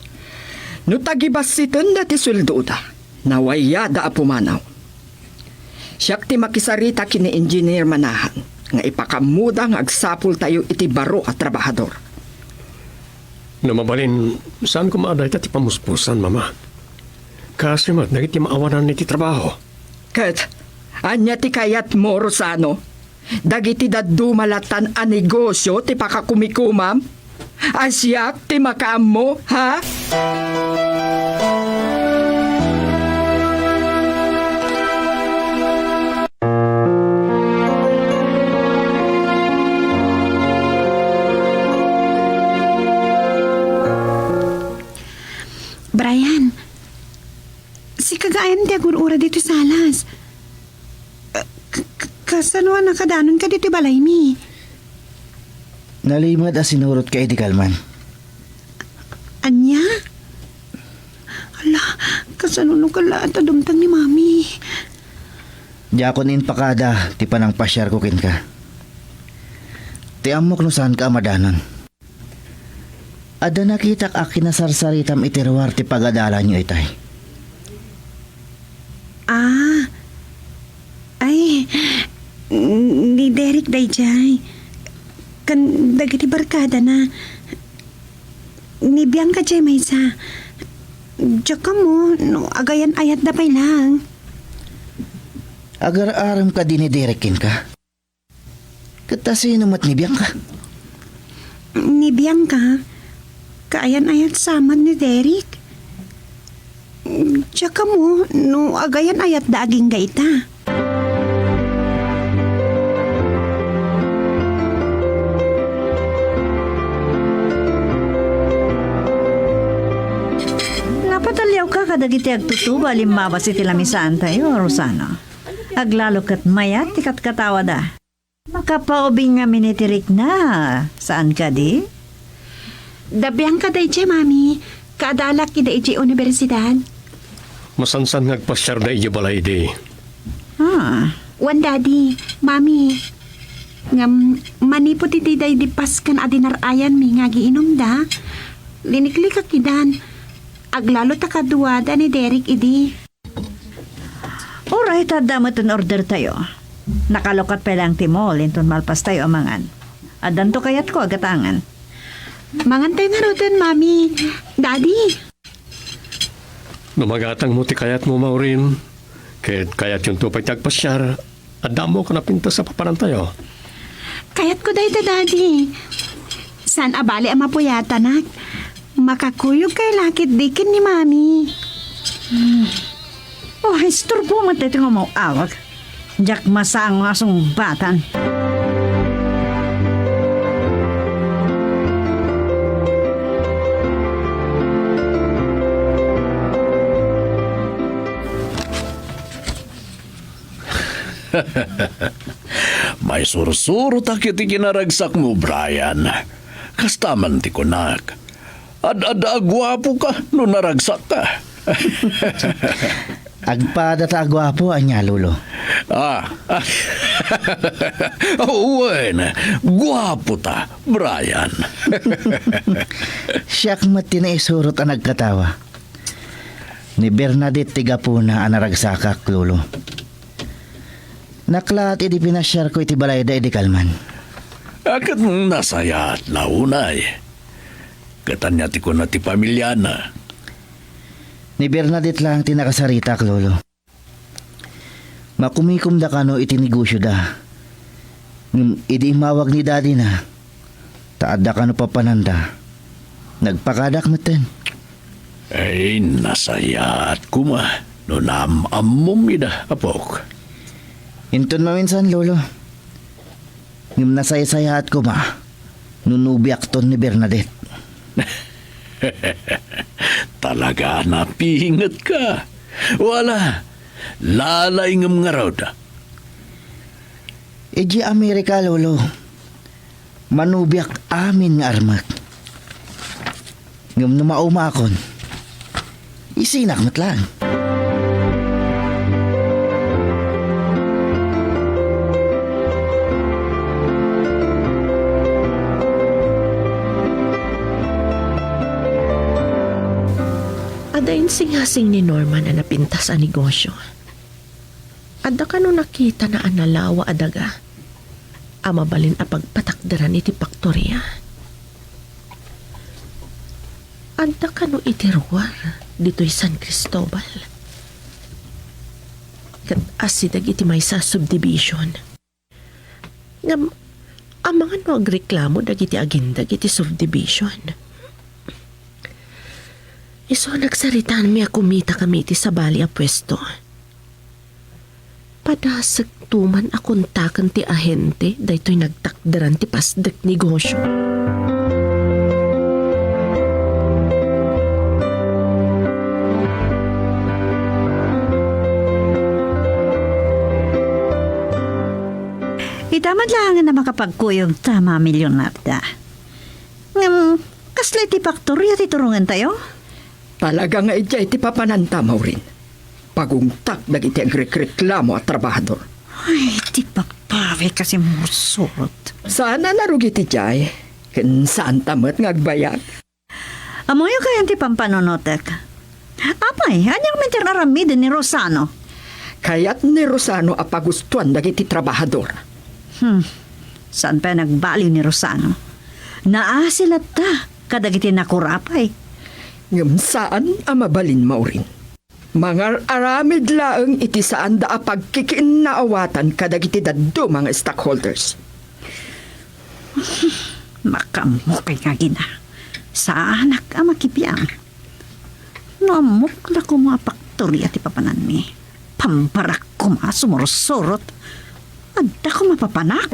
No tagibassitenda ti sueldoda, nawayada a pumanaw. Siak ti makisarita ken ni Engineer Manahan nga ipakaammoda nga agsapultayo iti baro a trabahador. No mabalin, saan koma a dayta ti pamuspusan, Mama? Kaasi met dagiti maawanan iti trabaho. Ket ania ti kayatmo, Rosano? Dagiti dadduma lattan a negosio ti pakakumikomam? A siak ti makaammo, ha? Brian, sika gayam ti agur-ura ditoy salas. K-, k-, kasano a nakadanonka ditoy balaymi? Nalimed a sinurotka idi kalman. Ania? Ala, kasano no kalaat a dumteng ni Mami? Diakon impakada ti panangpasiarko kenka. Ti ammok no saanka a madanon. Adda nakitak a kinasarsaritam iti ruar ti pagadalanyo itay. Ah. Ay, ni Derek daydiay. Ken dagiti barkadana. Ni Bianca diay maysa. Diak ammo no agayan-ayatda pay laeng. Agar-arem kadi ni Derek kenka? Ket ta sino met ni Bianca? Ni Bianca, kaayan-ayat sa met ni Derek. Diak ammo no agayan-ayatda agingga ita. Napataliawka kadagiti agtutubo a limmabas iti lamisaantayo, Rosano. Aglalo ket mayat ti katkatawada. Makapaubing ngamin iti rikna, saan kadi? Dabiang ka daydiay, Mami. Kaadalak ida idiay universidad. Masansan nga agpasiarda idiay balay idi. Ah. Wen, Daddy, Mami. Ngem, manipud iti daydi Paskan a dinar-ayanmi nga agiinumda, liniklikak idan. Aglalo ta kaduada ni Derek idi. Uray, ta adda met ti ordertayo. Nakalukat pay laeng ti mall inton malpastayo a mangan. Addanto kayatko a gatangan. Mangantayo ngaruden, Mami. Daddy. No magatangmo ti kayatmo, Maureen, ket kayatyonto pay ti agpasiar, adda ammok a napintas a papanantayo. Kayatko dayta, Daddy. Saan a bali a mapuyatanak. Makakuyogkayo la ketdi ken ni Mami. Hmm. Oh, isturbo met daytoy nga umaw-awag. Diak masango a sungbatan. Maisursurotak iti kinaragsakmo, Brian. Kasta man ti kunak, ad-adda a guapoka no naragsakka. Agpadata a guapo, ania, Lolo? Ah. Wen, guapota, Brian. Siak met ti naisurot a nagkatawa. Ni Bernadette ti gapuna a naragsakak, Lolo. Naklaat idi pinasiarko iti balayda idi kalman. A, ket nasayaat la unay. Ket ania ti kuna ti pamiliana? Ni Bernadette laeng ti nakasaritak, Lolo. Makumikomda kano iti negosioda. Ngem idi immawag ni dadina, ta adda kano papananda, nagpakadak metten. Ay, nasayaat koma no naam-ammom ida, apok. Inton maminsan, Lolo. Ngem nasaysayaat koma no nobiakton ni Bernadette. Talaga a napingetka. Wala, lalaingem ngarud. Idiay Amerika, Lolo, manubiak amin nga armek. Ngem no maumaakon, isinak met laeng. Adda insingasing ni Norman a napintas a negosio. Adda kano nakitana a nalawa a daga a mabalin a pagpatakderan iti paktoria? Adda kano iti ruar ditoy San Cristobal? Ket asideg iti maysa a subdivision. Ngem, amangan no agreklamo dagiti agindeg iti subdivision? Isu nagsaritaanmi a kumitakami iti sabali a puesto. Padasekto man a kontaken ti ahente daytoy nagtakderan ti pasdek negosio. Ita met laengen a makapagkuyog ta, Mami Leonarda. Ngem, kasla iti paktoria ti turongentayo? Talaga nga idiay ti papananta, Maureen. Pagungtak dagiti agrekreklamo a trabahador. Ay, ti papawi kasi mursurot. Saan a narugi ti diay, ken saanta met nga agbayag. Ammoyo kayan ti pampanunotek. Apay, aniak met ti aramiden ni Rosano? Kayat ni Rosano a pagustoan dagiti trabahador. Hmm, saan pay a nagbaliw ni Rosano? Naasi latta kadagiti nakurapay. Ngem saan a mabalin, Maureen. Mangar-aramid laeng iti saanda a pagkikinnaawatan kadagiti dadduma nga stockholders. Makaammokayo nga agina. Saanak a makibiang. No ammok la koma a paktoria ti papananmi, pambarak koma a sumursurot. Adda koma papanak.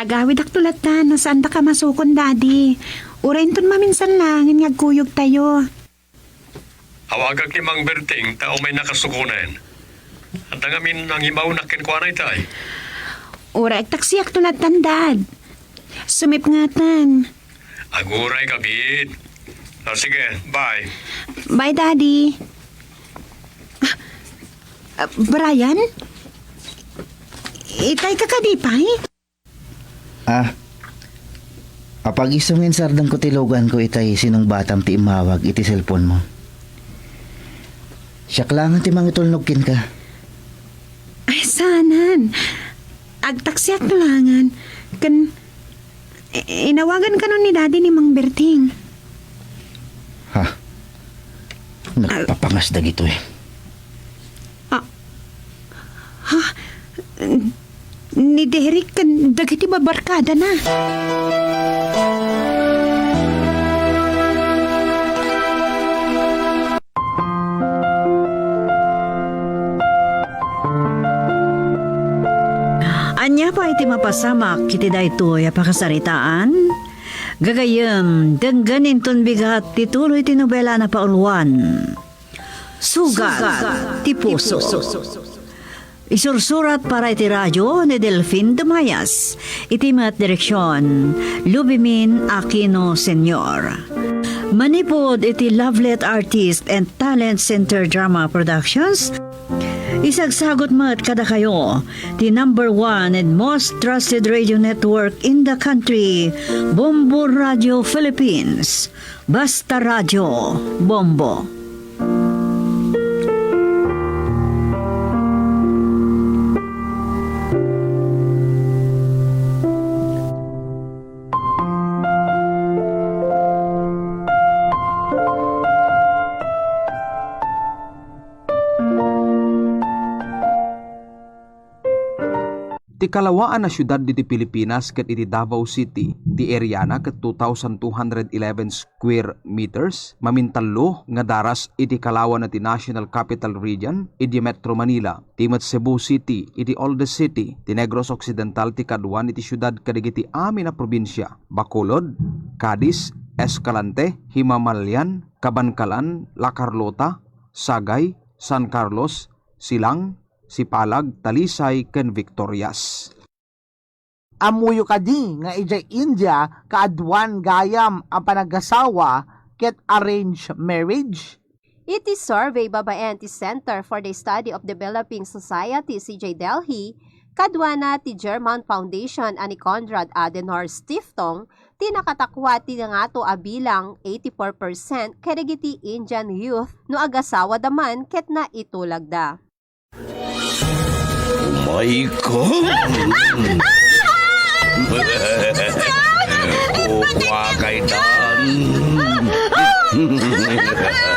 Agawidakto latta no saandaka masukon, Daddy. Uray inton maminsan laengen nga agkuyogtayo. Awagak ni Mang Berting ta umayna kasukonen. Adda ngamin nangimawnak kenkuana itay. Uray agtaksiakto latta, Dad. Sumipngetan. Aguray, kabit. O, sige, bye. Bye, Daddy. Ah, ah, Brian? Itay ka kadi pay? Ah, apag-isu nga insardengko ti luganko itay sinungbatam ti immawag iti cellphone mo. Siak laengen ti mangitulnog kenka. Ay, saanan. Agtaksiak no laengen. Ken, i-, inawagan kano ni Daddy ni Mang Berting. Ha? Nagpapangas dagitoy. Ah. Ha? Ni Derek ken dagiti barbarkadana. Ania pay ti mapasamak iti daytoy a pakasaritaan? Gagayyem, denggen inton bigat ti tuloy ti nobela a napauluan. Sugat ti puso. Isursurat para iti radio ni Delfin Dumayas. Iti met direksion, Lubimin Aquino Senior. Manipud iti Lovelet Artist and Talent Center Drama Productions, isagsagut met kadakayo ti number one and most trusted radio network in the country, Bombo Radio Philippines. Basta Radyo, Bombo. Ti kalawaan a siudad diti Pilipinas ket iti Davao City, ti areana ket two thousand two hundred eleven square meters, mamintallo nga daras iti kalawana ti National Capital Region, idi Metro Manila, ti met Cebu City, iti Oldest City, ti Negros Occidental ti kaduan iti siudad kadagiti amin a probinsia, Bacolod, Cadiz, Escalante, Himamalyan, Kabankalan, La Carlota, Sagay, San Carlos, Silang, Sipalag, Talisay, ken Victorias. Ammoyo kadi nga idiay India kaaduan gayam a panagasawa ket arranged marriage? Iti survey babaen ti Center for the Study of Developing Societies idiay Delhi, kaduana ti German Foundation a ni Konrad Adenauer Stiftung, ti nakatakuat ti nangato a bilang, eighty-four percent, kadagiti Indian youth no agasawada man ket naitulagda. Oh my God! Kukua kay Dan!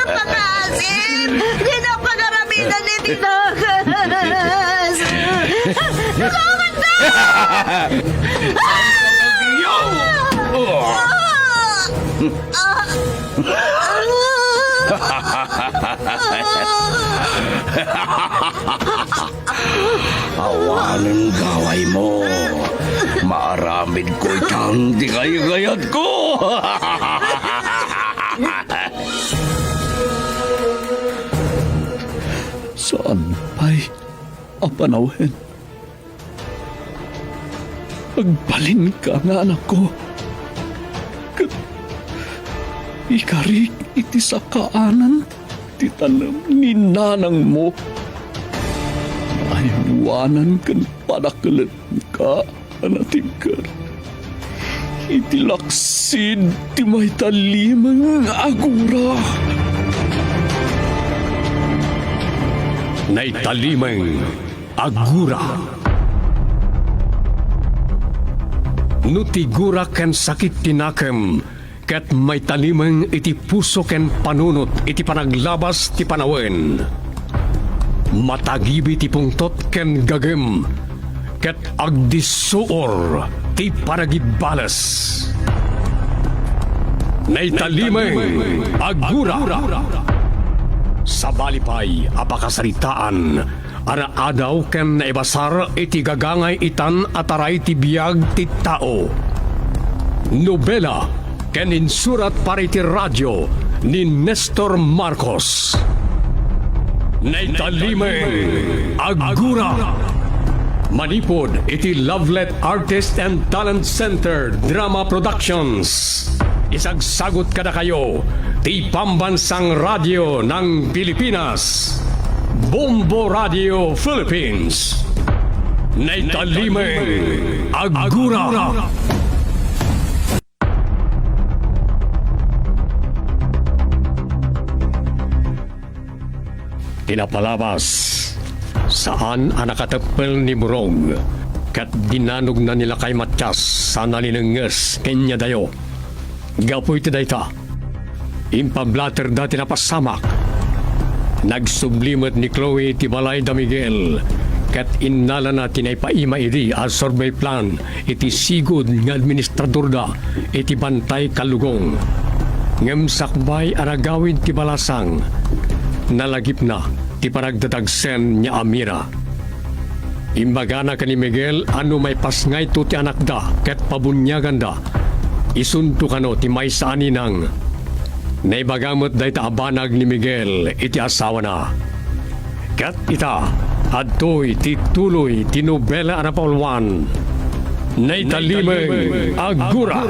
Pakasim! Di na pagaramidan ni Tinagas! Salamat na! Awanen gawaymo. Maaramidko itan ti kaygayatko. Saan pay a panawen? Agbalinka nga anakko, ket ikarik iti sakaanan ti tanem ni nanangmo. Naaywanan ken padakelenka a natigker iti laksid ti maitalimeng a gura. Naitalimeng Agura. No ti gura ken sakit ti nakem ket maitalimeng iti puso ken panunot iti panaglabas ti panawen, matagibi ti pungtot ken gagem, ket agdissuor ti panagibbales. Naitalimeng Agura. Sabali pay a pakasaritaan a naadaw ken naibasar iti gagangay itan a taray ti biag ti tao. Nobela ken insurat para iti radio ni Nestor Marcos. Naitalimeng Agura. Manipud iti Lovelet Artist and Talent Center Drama Productions. Isagsagut kadakayo ti Pambansang Radyo ng Pilipinas, Bombo Radio Philippines. Naitalimeng Agura. Ti napalabas, saan a nakateppel ni Burog, ket dinanogna ni Lakay Matias a nalinengnges ken ni Adayo. Gapu iti dayta, impablaterda ti napasamak. Nagsubli met ni Chloe ti balay da Miguel, ket innalana ti naipaima idi a survey plan iti sigud nga administradorda iti Bantay Kalugong. Ngem sakbay a nagawid ti balasang, nalagipna ti panagdadagsen ni Amira. Imbagana ken ni Miguel a no maipasngayto ti anakda ket pabuniaganda, isunto kano ti maysa a ninang. Naibaga met dayta a banag ni Miguel iti asawana. Ket ita, adtoy ti tuloy ti nobela a napauluan, Naitalimeng Agura.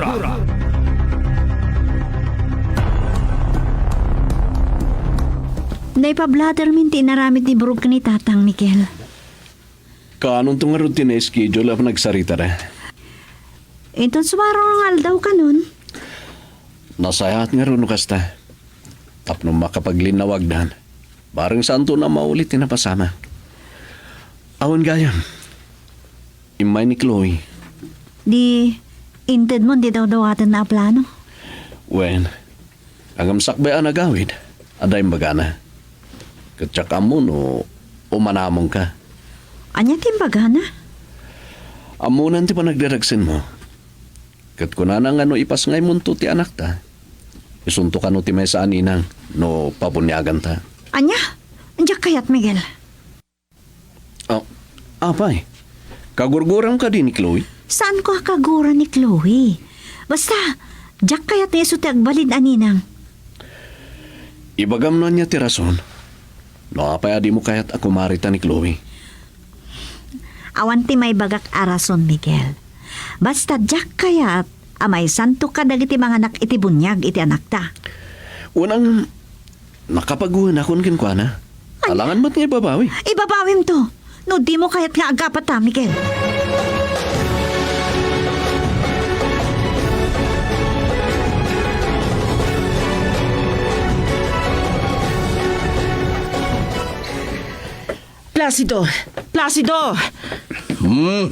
Naipablatermin ti inaramid ni Burog ken ni Tatang, Miguel. Kaanonto ngarud ti na-schedule a panagsaritada? Inton sumaruno nga aldaw kanon. Nasayaat ngarud no kasta. Tapno makapaglinnawagdan, bareng saanton a mauli ti napasamak. Awan gayam. Immay ni Chloe. Di, intedmon ti dawdawatenna a plano? Wen, ngem sakbay a nagawid, adda imbagana. Ket diak ammo no umanamonka. Ania ti imbagana? Ammonan ti panagdadagsenmo. Ket kunana nga no ipasngaymonto ti anakta, isunto kano ti maysa a ninang no pabuniaganta. Ania? Diak kayat, Miguel. Oh, apay, kagurguram kadi ni Chloe? Saanko a kagura ni Chloe. Basta, diak kayat nga isu ti agbalin a ninang. Ibagam no ania ti rason. No apay a dimo kayat a kumarita ni Chloe? Awan ti maibagak a rason, Miguel. Basta diak kayat a maisanto kadagiti manganak iti buniag iti anakta. Unang nakapaguenakon kenkuana. Ania? Alangan met nga ibabawi. Ibabawimto. No dimo kayat nga agapata, Miguel. Placido! Placido! Hmm?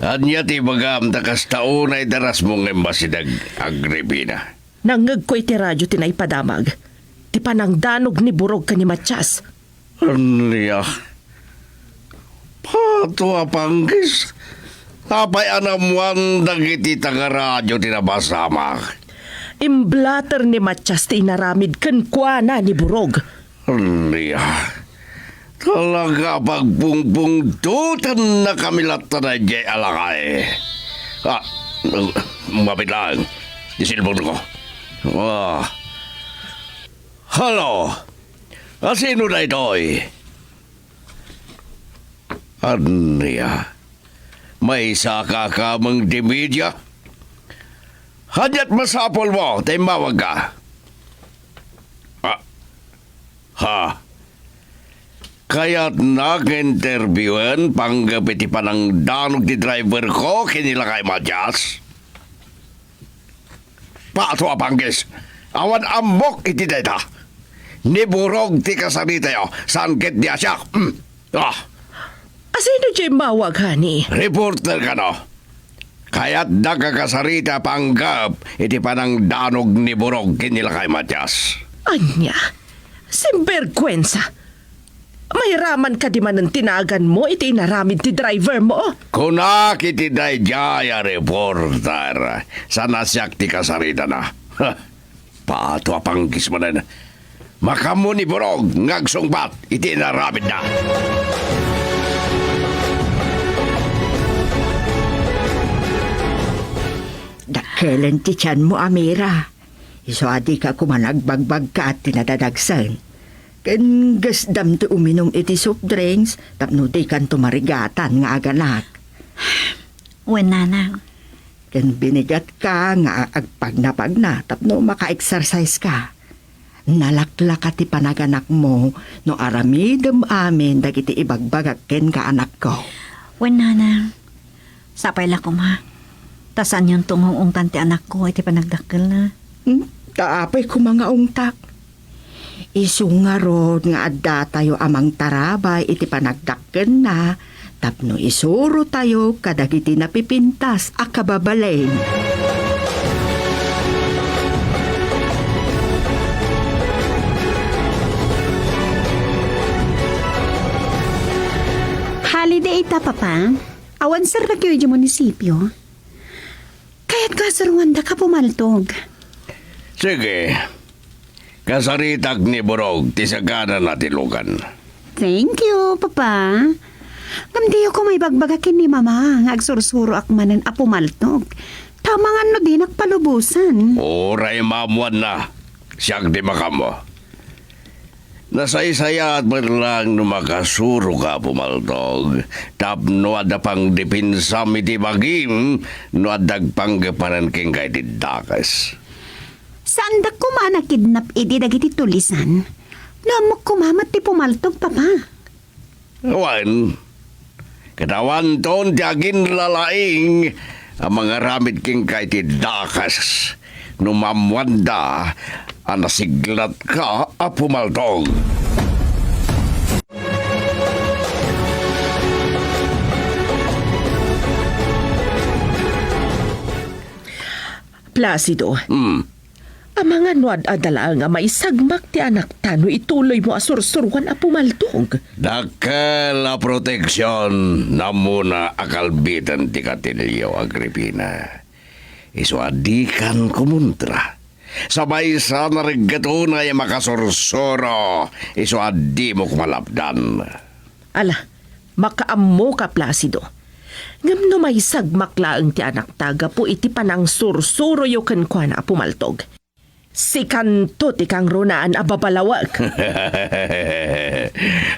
Ania ti ibagam ta kasta unay darasmo nga immasideg, Agripina? Nangngegko iti radio ti naipadamag ti panangdanog ni Burog ken ni Matias. Ania? Pato a panggis! Apay a naammoan dagiti taga-radio ti napasamak? Imblater ni Matias ti inaramid kenkuana ni Burog. Ania? Talaga a pagpungpungtotannakami latta daydiay a lakay. Ah, mabilang. Ti cellphone ko. Ah. Hello? A sino daytoy? Ania? Maysa ka kameng ti media? Ania ti masapulmo ta immawagka? Ah, ha? Kayatnak nga interbiuen panggep iti panangdanog ti driver ko ken ni Lakay Matias? Pato a panggis! Awan ammok iti dayta. Ni Burog ti kasaritayo, saan ket ni Asiak. Hmm. Ah. A sino diay immawag, honey? Reporter kano. Kayatdak a kasarita panggep iti panangdanog ni Burog ken ni Lakay Matias. Ania? Sinbergwensa! Mairaman kadi manen ti naganmo iti inaramid ti driver mo? Kunak iti daydiay a reporter, saan a siak ti kasaritana. Pato a panggis manen. Makaammo ni Burog nga agsungbat iti inaramidna. Dakkelen ti tianmo, Amira. Isu a dika koma nagbagbagkat ti nadadagsen. Ken gasdam ti uminum iti soft drinks tapno dikanto marigatan nga aganak. Wen, nanang. Ken binigatka nga agpagnapagna tapno maka-exercise ka. Nalaklaka ti panaganakmo no aramidem amin dagiti ibagbagak kenka, anakko. Wen, nanang. Sapay la koma. Ta saanyonto nga ung-ungtan ti anakko iti panagdakkelna. Hmm? Ta apay koma nga ungtak? Isu ngarud nga addatayo a mangtarabay iti panagdakkelna tapno isurotayo kadagiti napipintas a kababalin. Holiday ita, Papa. Awan serrekyo idiay munisipio. Kayatko a suroandaka, Apo Maltog. Sige. Kasaritak ni Burog ti saganana ti lugan. Thank you, Papa. Ngem diyo koma ibagbaga ken ni Mama nga agsursuroak manen, Apo Maltog. Ta amangan no dinak palubosan. Uray maammoanna. Siak ti makaammo. Nasaysayaat met lang no makasuroka, Apo Maltog, tapno adda pangdepinsam iti bagim no adda agpanggep manen kenka iti dakes. Saandak koma a nakidnap idi dagiti tulisan? No ammok koma met ti pumaltog, Papa. Wen, ket awanton ti aginlalaing a mangaramid kenka iti dakes no maammoanda a nasiglatka a pumaltog. Placido. Hmm. Amangan no ad-adda laeng a maisagmak ti anakta no ituloymo a sursuroan a pumaltog. Dakkel a proteksion, namuna a kalbitan ti katilio, Agripina. Isu a dikan kumontra. Sa maysa a nareggetonay a makasursuro, isu a dimok malapdan. Ala, makaammoka, Placido. Ngem no maisagmak laeng ti anakta gapu iti panangsursuroyo kenkuana a pumaltog, sikanto ti kangrunaan a babalawek.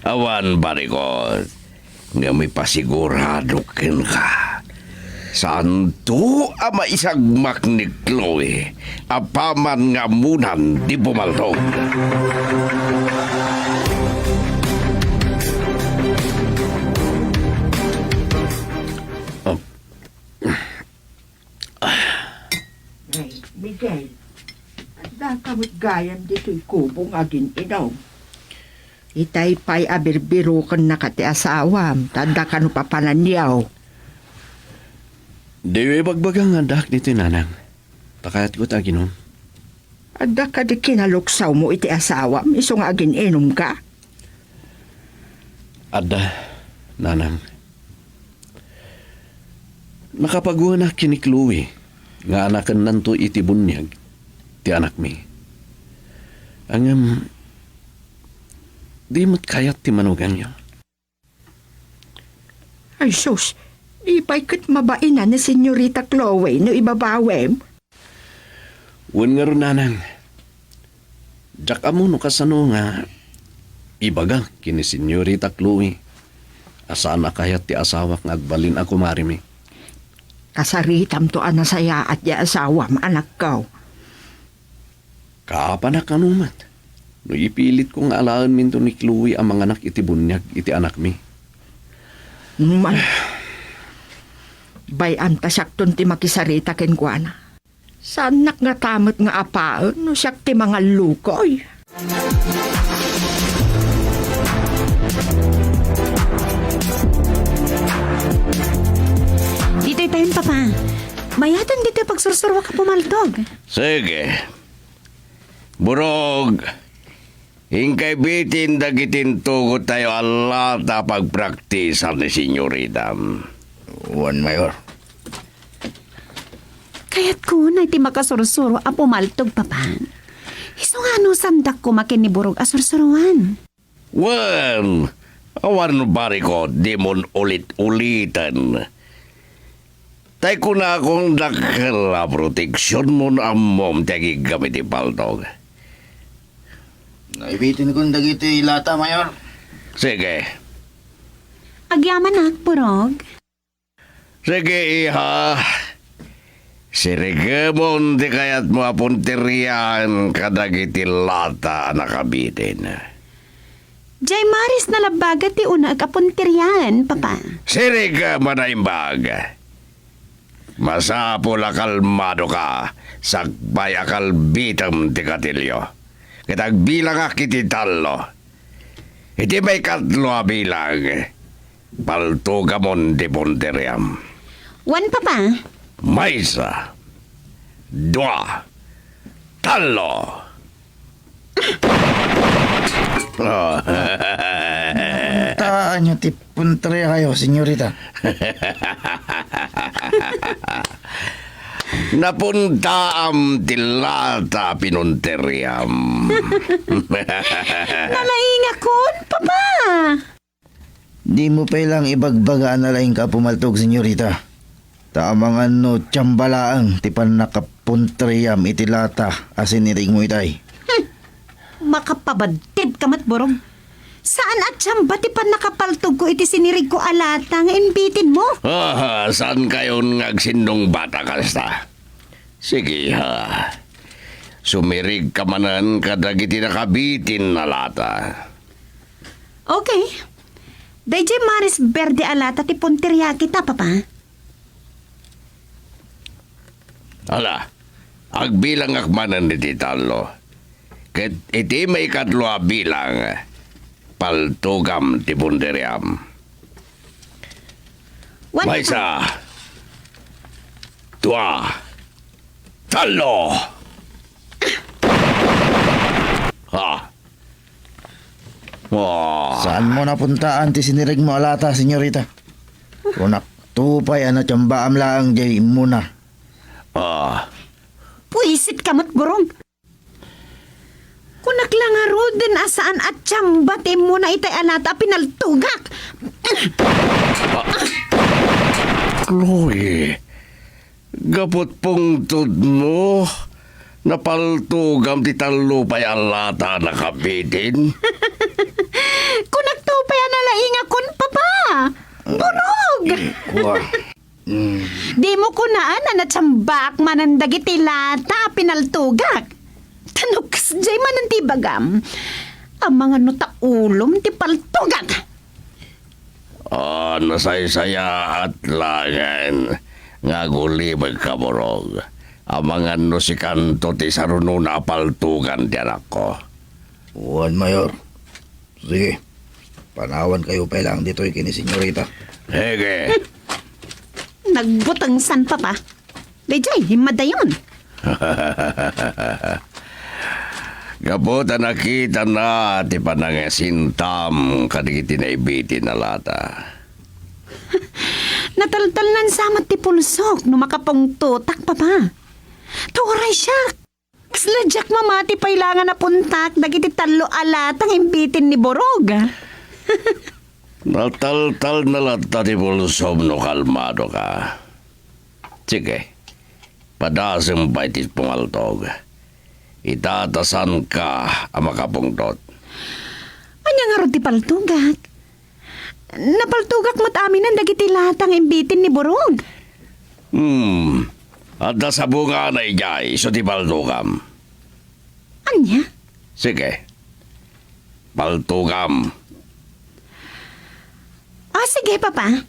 Awan, Barikot. Ngem ipasigurado kenka, saanto a maisagmak ni Chloe apaman nga ammonan ti pumaltog. Ay, Miguel, adda ka met gayam ditoy kubong a gin-inom. Itay pay a birbirokennaka ti asawam, ta adda kano papananyaw. Diyo ibagbaga nga addaak ditoy, nanang. Ta kayatko ti aginom. Adda kadi kinaluksawmo iti asawam, isu nga agin-inumka? Adda, nanang. Nakapaguanak ken ni Chloe nga anakennanto iti buniag ti anakmi. Ngem, di met kayat ti manuganyo. Ay sus, di pay ket mabainan ni Senyorita Chloe no ibabawem? Wen ngarud, nanang. Diak ammo no kasano nga ibagak ken ni Senyorita Chloe a saan a kayat ti asawak nga agbalin a kumarimi. Kasaritamto a nasayaat ti asawam, anakko. Kaapanak kano met no ipilitko nga alaenminto ni Chloe a manganak iti buniag iti anakmi. Man, bay-am ta siakton ti makisarita kenkuana. Saannak ngata met nga apaen no siak ti mangallukoy. Ditoy tayon, Papa. Mayaten ditoy pagsursuroak a pumaltog. Sige. Burog, inka bitin dagiti intugottayo a lata a pagpraktisan ni Senyorita. Wen, Mayor. Kayatko unay ti makasursuro a pumaltog, Papa. Isu nga no saandak koma ken ni Burog a sursuroan. Wen, awan barikot, dimon ulit-uliten. Tay kunakon dakkel a proteksionmo no ammom ti agigam iti paltog. Naibitenkon dagiti lata, Mayor. Sige. Agyamanak, Burog. Sige, iha. Sirigemon ti kayatmo a punterian kadagiti lata a nakabitin. Jay Maris nalabbaga ti unaek a punterian, Papa. Sirigem a naimbag. Masapul a kalmadoka, sakbay a kalbitem ti katilio. Ket agbilangak iti tallo. Iti maikatlo a bilang, paltugamon ti punteriam. Wen, Papa. Maysa, dua, tallo. Taanyo ti punteriakayo, senyorita. Napuntaam ti lata a pinunteriam. Nalaingakon, Papa. Dimo pay lang ibagbaga a nalaingka a pumaltog, senyorita. Ta amangan no tiamba laeng ti pannakapunteriam iti lata a sinirigmo itay. Hmm. Makapabadtedka met, Burog. Saan a tiamba ti pannakapaltogko iti sinirigko a lata nga imbitinmo. Ah, saankayon nga agsinnungbat a kasta? Sige, ha. Sumirigka manen kadagiti nakabitin a lata. Okay. Daydiay Maris Berde a lata ti punteriak ita, Papa. Ala, agbilangak manen iti tallo. Ket iti maikatlo a bilang, paltugam ti punteriam. Wen, Papa. Maysa, dua, tallo. Ha? Oh. Saanmo napuntaan ti sinirigmo a lata, senyorita? Kunakto pay a natiambaam laeng diay immuna. Ah. Puisit ka met, Burog. Kunak la ngaruden a saan a tiamba ti immuna itay a lata a pinaltugak. Chloe, gapu ti pungtodmo, napaltugam ti tallo pay a lata a nakabitin? Kunakto pay a nalaingakon, Papa. Burog! Ikua. Mm. Dimo kunaan a natiambaak manen dagiti lata a pinaltugak. Ta no kasdiay manen ti ibagam, amangan no ta ulom ti paltugak. Ah, nasaysayaat laengen nga agulibegka, Burog. Amangan no sikanto ti sarunona a paltugan ti anakko. Wen, Mayor. Sige, panawankayo pay laeng ditoy ken ni senyorita. Sige. Nagbutengsan, Papa. Daydiay, immadayon. Gapu ta nakitana ti panangasintam kadagiti naibitin a lata. Nataltalnan sa met ti pulsok no makapungtotak, Papa. Turay siak. Kasla diak mamati pay la nga napuntak dagiti tallo a lata nga imbitin ni Burog. Nataltalna latta ti pulsom no kalmadoka. Sige, padasem pay ti pumaltog. Ita ta saanka a makapungtot. Ania ngarud ti paltogak? Napaltogak met aminen dagiti lata nga imbitin ni Burog. Hmm. Adda sabongana idiay isu ti paltogam. Ania? Sige. Paltogam. Ah, sige, Papa.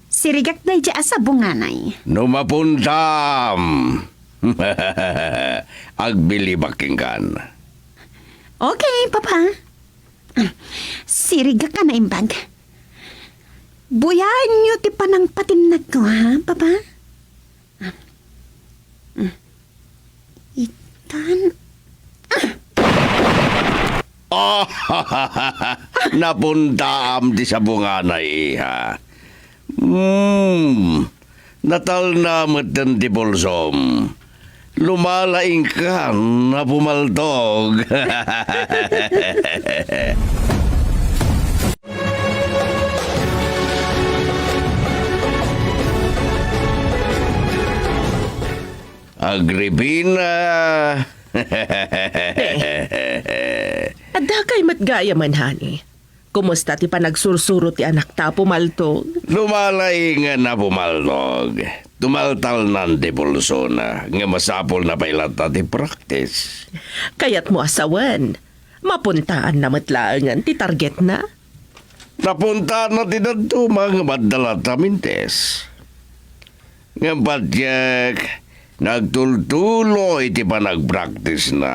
Sirigak daydiay a sabonganay. No mapuntam, agbilibak kenkan. Okay, Papa. Sirigak a naimbag. Buyaenyo ti panangpatinnagko, ha, Papa? Itan. Ah, napuntaam ti sabonganay, iha. Hmm, natalna metten ti pulsom. Lumalaingkan a pumaltog. Agripina. Adda kay met gayam, honey. Kumusta ti panagsursuro ti anakta a pumaltog? Lumalaingen a pumaltog. Tumaltalnan ti pulsona, nga masapulna pay latta ti practice. Kayatmo a sawen, mapuntaanna met laengen ti targetna? Napuntaanna ti dadduma nga madala ta mintes. Ngem patiek, nagtultulo iti panagpraktisna.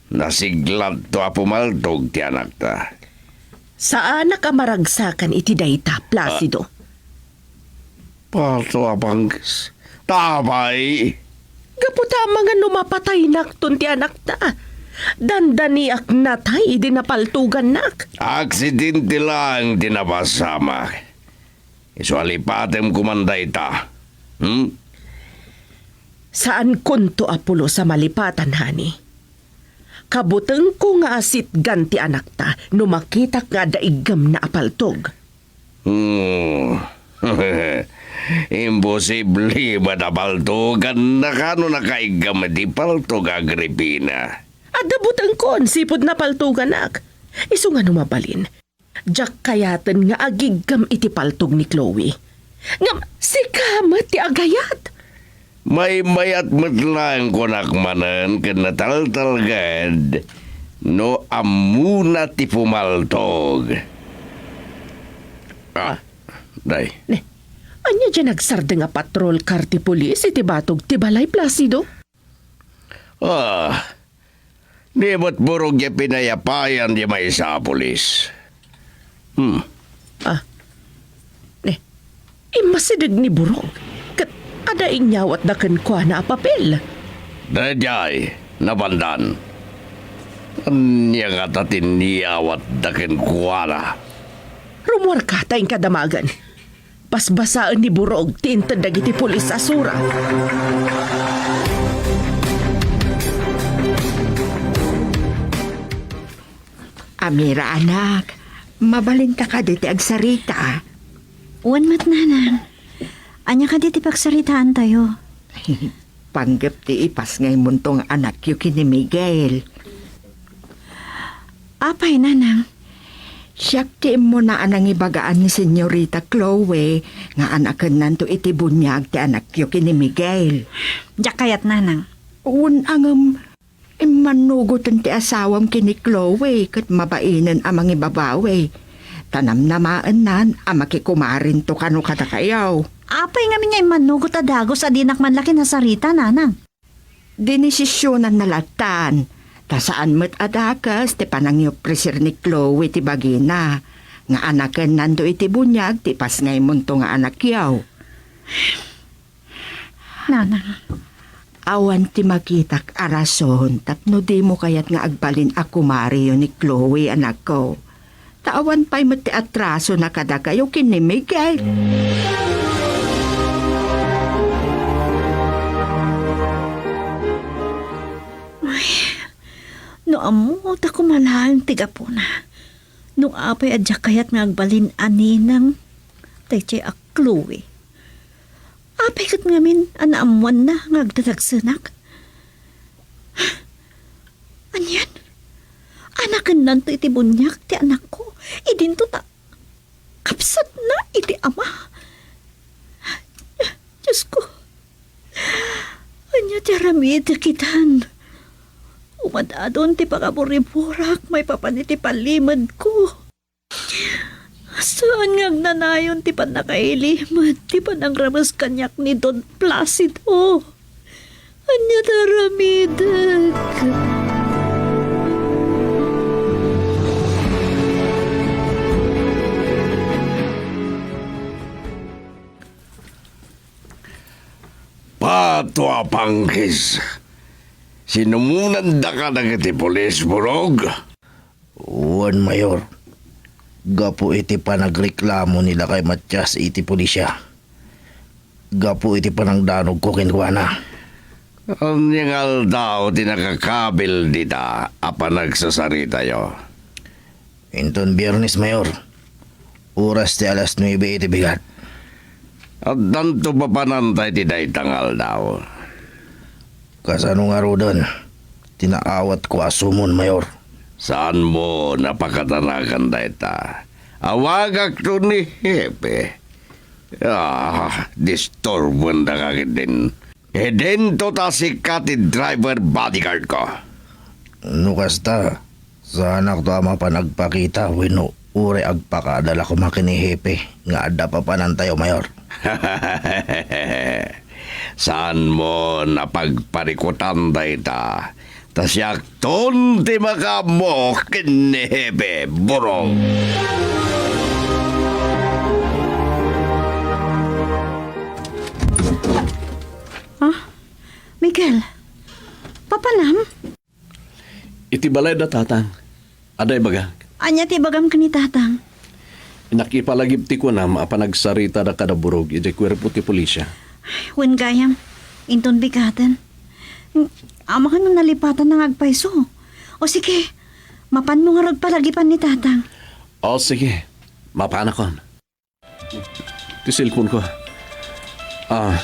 Nasiglatto a pumaltog ti anakta. Saanak a maragsakan iti dayta, Placido. Ah. Pato a panggis. Tapay. Gapu ta amangan no mapataynakton ti anakta. Dandaniak natay idi napaltogannak. Aksidente laeng ti napasamak. Isu a lipatem koman dayta. Hmm? Saankonto a pulos a malipatan, honey. Kabutengko nga asitgan ti anakta no makitak nga adda iggemna a paltog. Hmm. Imposible met a paltogannaka no nakaiggem ti paltog, Agripina. Adda butengkon sipud napaltoganak. Isu nga no mabalin, diak kayaten nga agiggem iti paltog ni Chloe. Ngem sika met ti agayat. Maymayat met laeng kunak manen ken nataltalged no ammona ti pumaltog. Ah, day. Ne, ania diay nagsardeng a patrol car ti pulis iti batog ti balay, Placido? Ah, di met burog diay pinayapayan diay maysa a pulis. Hmm. Ah. Ne, immasideg ni burog, ket adda inyawatda kenkuana a papel. Daydiay, napandan. Ania ngata ti inyawatda kenkuana? Rummuarka ta inka damagen. Basbasaen ni burog ti inted dagiti pulis a surat. Amira, anak, mabalinta kadi ti agsarita? Wen met, nanang. Ania kadi ti pagsaritaantayo? Panggep ti ipasngaymonto nga anakyo ken ni Miguel. Apay, nanang? Siak ti immuna a nangibagaan ni Señorita Chloe nga anakennanto iti buniag ti anakyo ken ni Miguel. Diak kayat, nanang. Wen, ngem, immannugoten ti asawam ken ni Chloe ket mabainen a mangibabawi. Ta namnamaennan a makikumarinto kano kadakayo. Apay ngamin nga immannugot a dagus a dinak man la kinasarita, nanang? Dinesisionanna lattan, ta saan met a dakes ti panangiofreser ni Chloe ti bagina, nga anakennanto iti buniag ti ipasngaymonto nga anakyo. Nanang. Awan ti makitak a rason tapno dimo kayat nga agbalin a kumariyo ni Chloe, anakko. Ta awan pay met ti atrasona kadakayo ken ni Miguel. Ay, no ammo ta koma laeng ti gapuna, no apay a diak kayat nga agbalin a ninang daytoy a Chloe. Apay ket ngamin a naammoanna nga agdadagsenak? Anian? Anakennanto iti buniag ti anakko idinto ta kabsatna iti ama. Diosko, ania ti aramidek itan? Umadadon ti pangaburiburak maipapan iti palimedko. Saan nga agnanayon ti pannakailimed ti panangrames kaniak ni Don Placido. Ania ti aramidek? Pato a panggis. Sinumonandaka dagiti pulis, Burog? Wen, Mayor. Gapu iti panagreklamo ni Lakay Matias iti pulisia. Gapu iti panangdanogko kenkuana. Ania nga aldaw ti nakakabil dita a panagsasaritayo? Inton Biernes, Mayor. Oras ti alas nuebe iti bigat. Addanto papananta iti dayta nga aldaw. Kasano ngaruden ti naawatko a sumon, Mayor? Saanmo a pakataragan dayta? Awagakto ni Hepe. Ah, disturboendaka ketdin. Idinto ta sika ti driver bodyguard ko. No kasta, saanakto a mapan agpakita wenno uray agpakaadal a koma ken ni Hepe nga adda papanantayo, Mayor? Saanmo a pagparikutan dayta, ta siakton ti makaammo ken ni Hepe, burong. Ah, Miguel, papanam? Iti balay da tatang. Adda ibagak. Ania ti ibagam ken ni tatang? Nakipalagip ti kunam a panagsaritada kada burog iti kuerpo ti pulisya. Wen gayam, inton bigaten. Amangan no nalipatan nga agpayso. O sige, mapanmo ngarud palagipan ni tatang. O sige, mapanakon. Ti cellphone ko. Ah.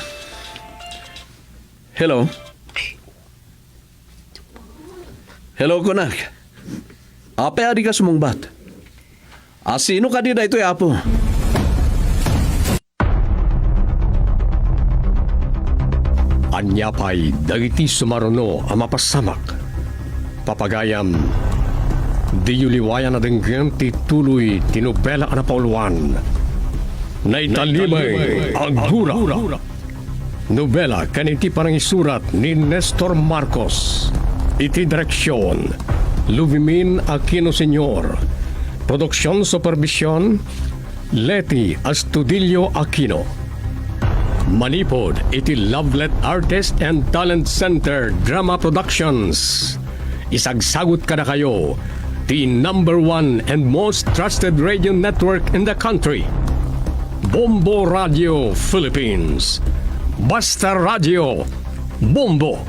Hello? Hello, kunak. Apay a dika sumungbat? A, sino kadi daytoy, Apo? Ania pay dagiti sumaruno a mapasamak? Papagayam, diyo liwayan a denggen ti tuloy ti nobela a napauluan, Naitallimay a Gura. Nobela ken iti panangisurat ni Nestor Marcos. Iti direksion, Luvimin Aquino Senior. Produksion supervision, Leti Astudillo Aquino. Manipud iti Lovelet Artist and Talent Center Drama Productions. Isagsagut kadakayo ti number one and most trusted radio network in the country, Bombo Radio Philippines. Basta Radio, Bombo!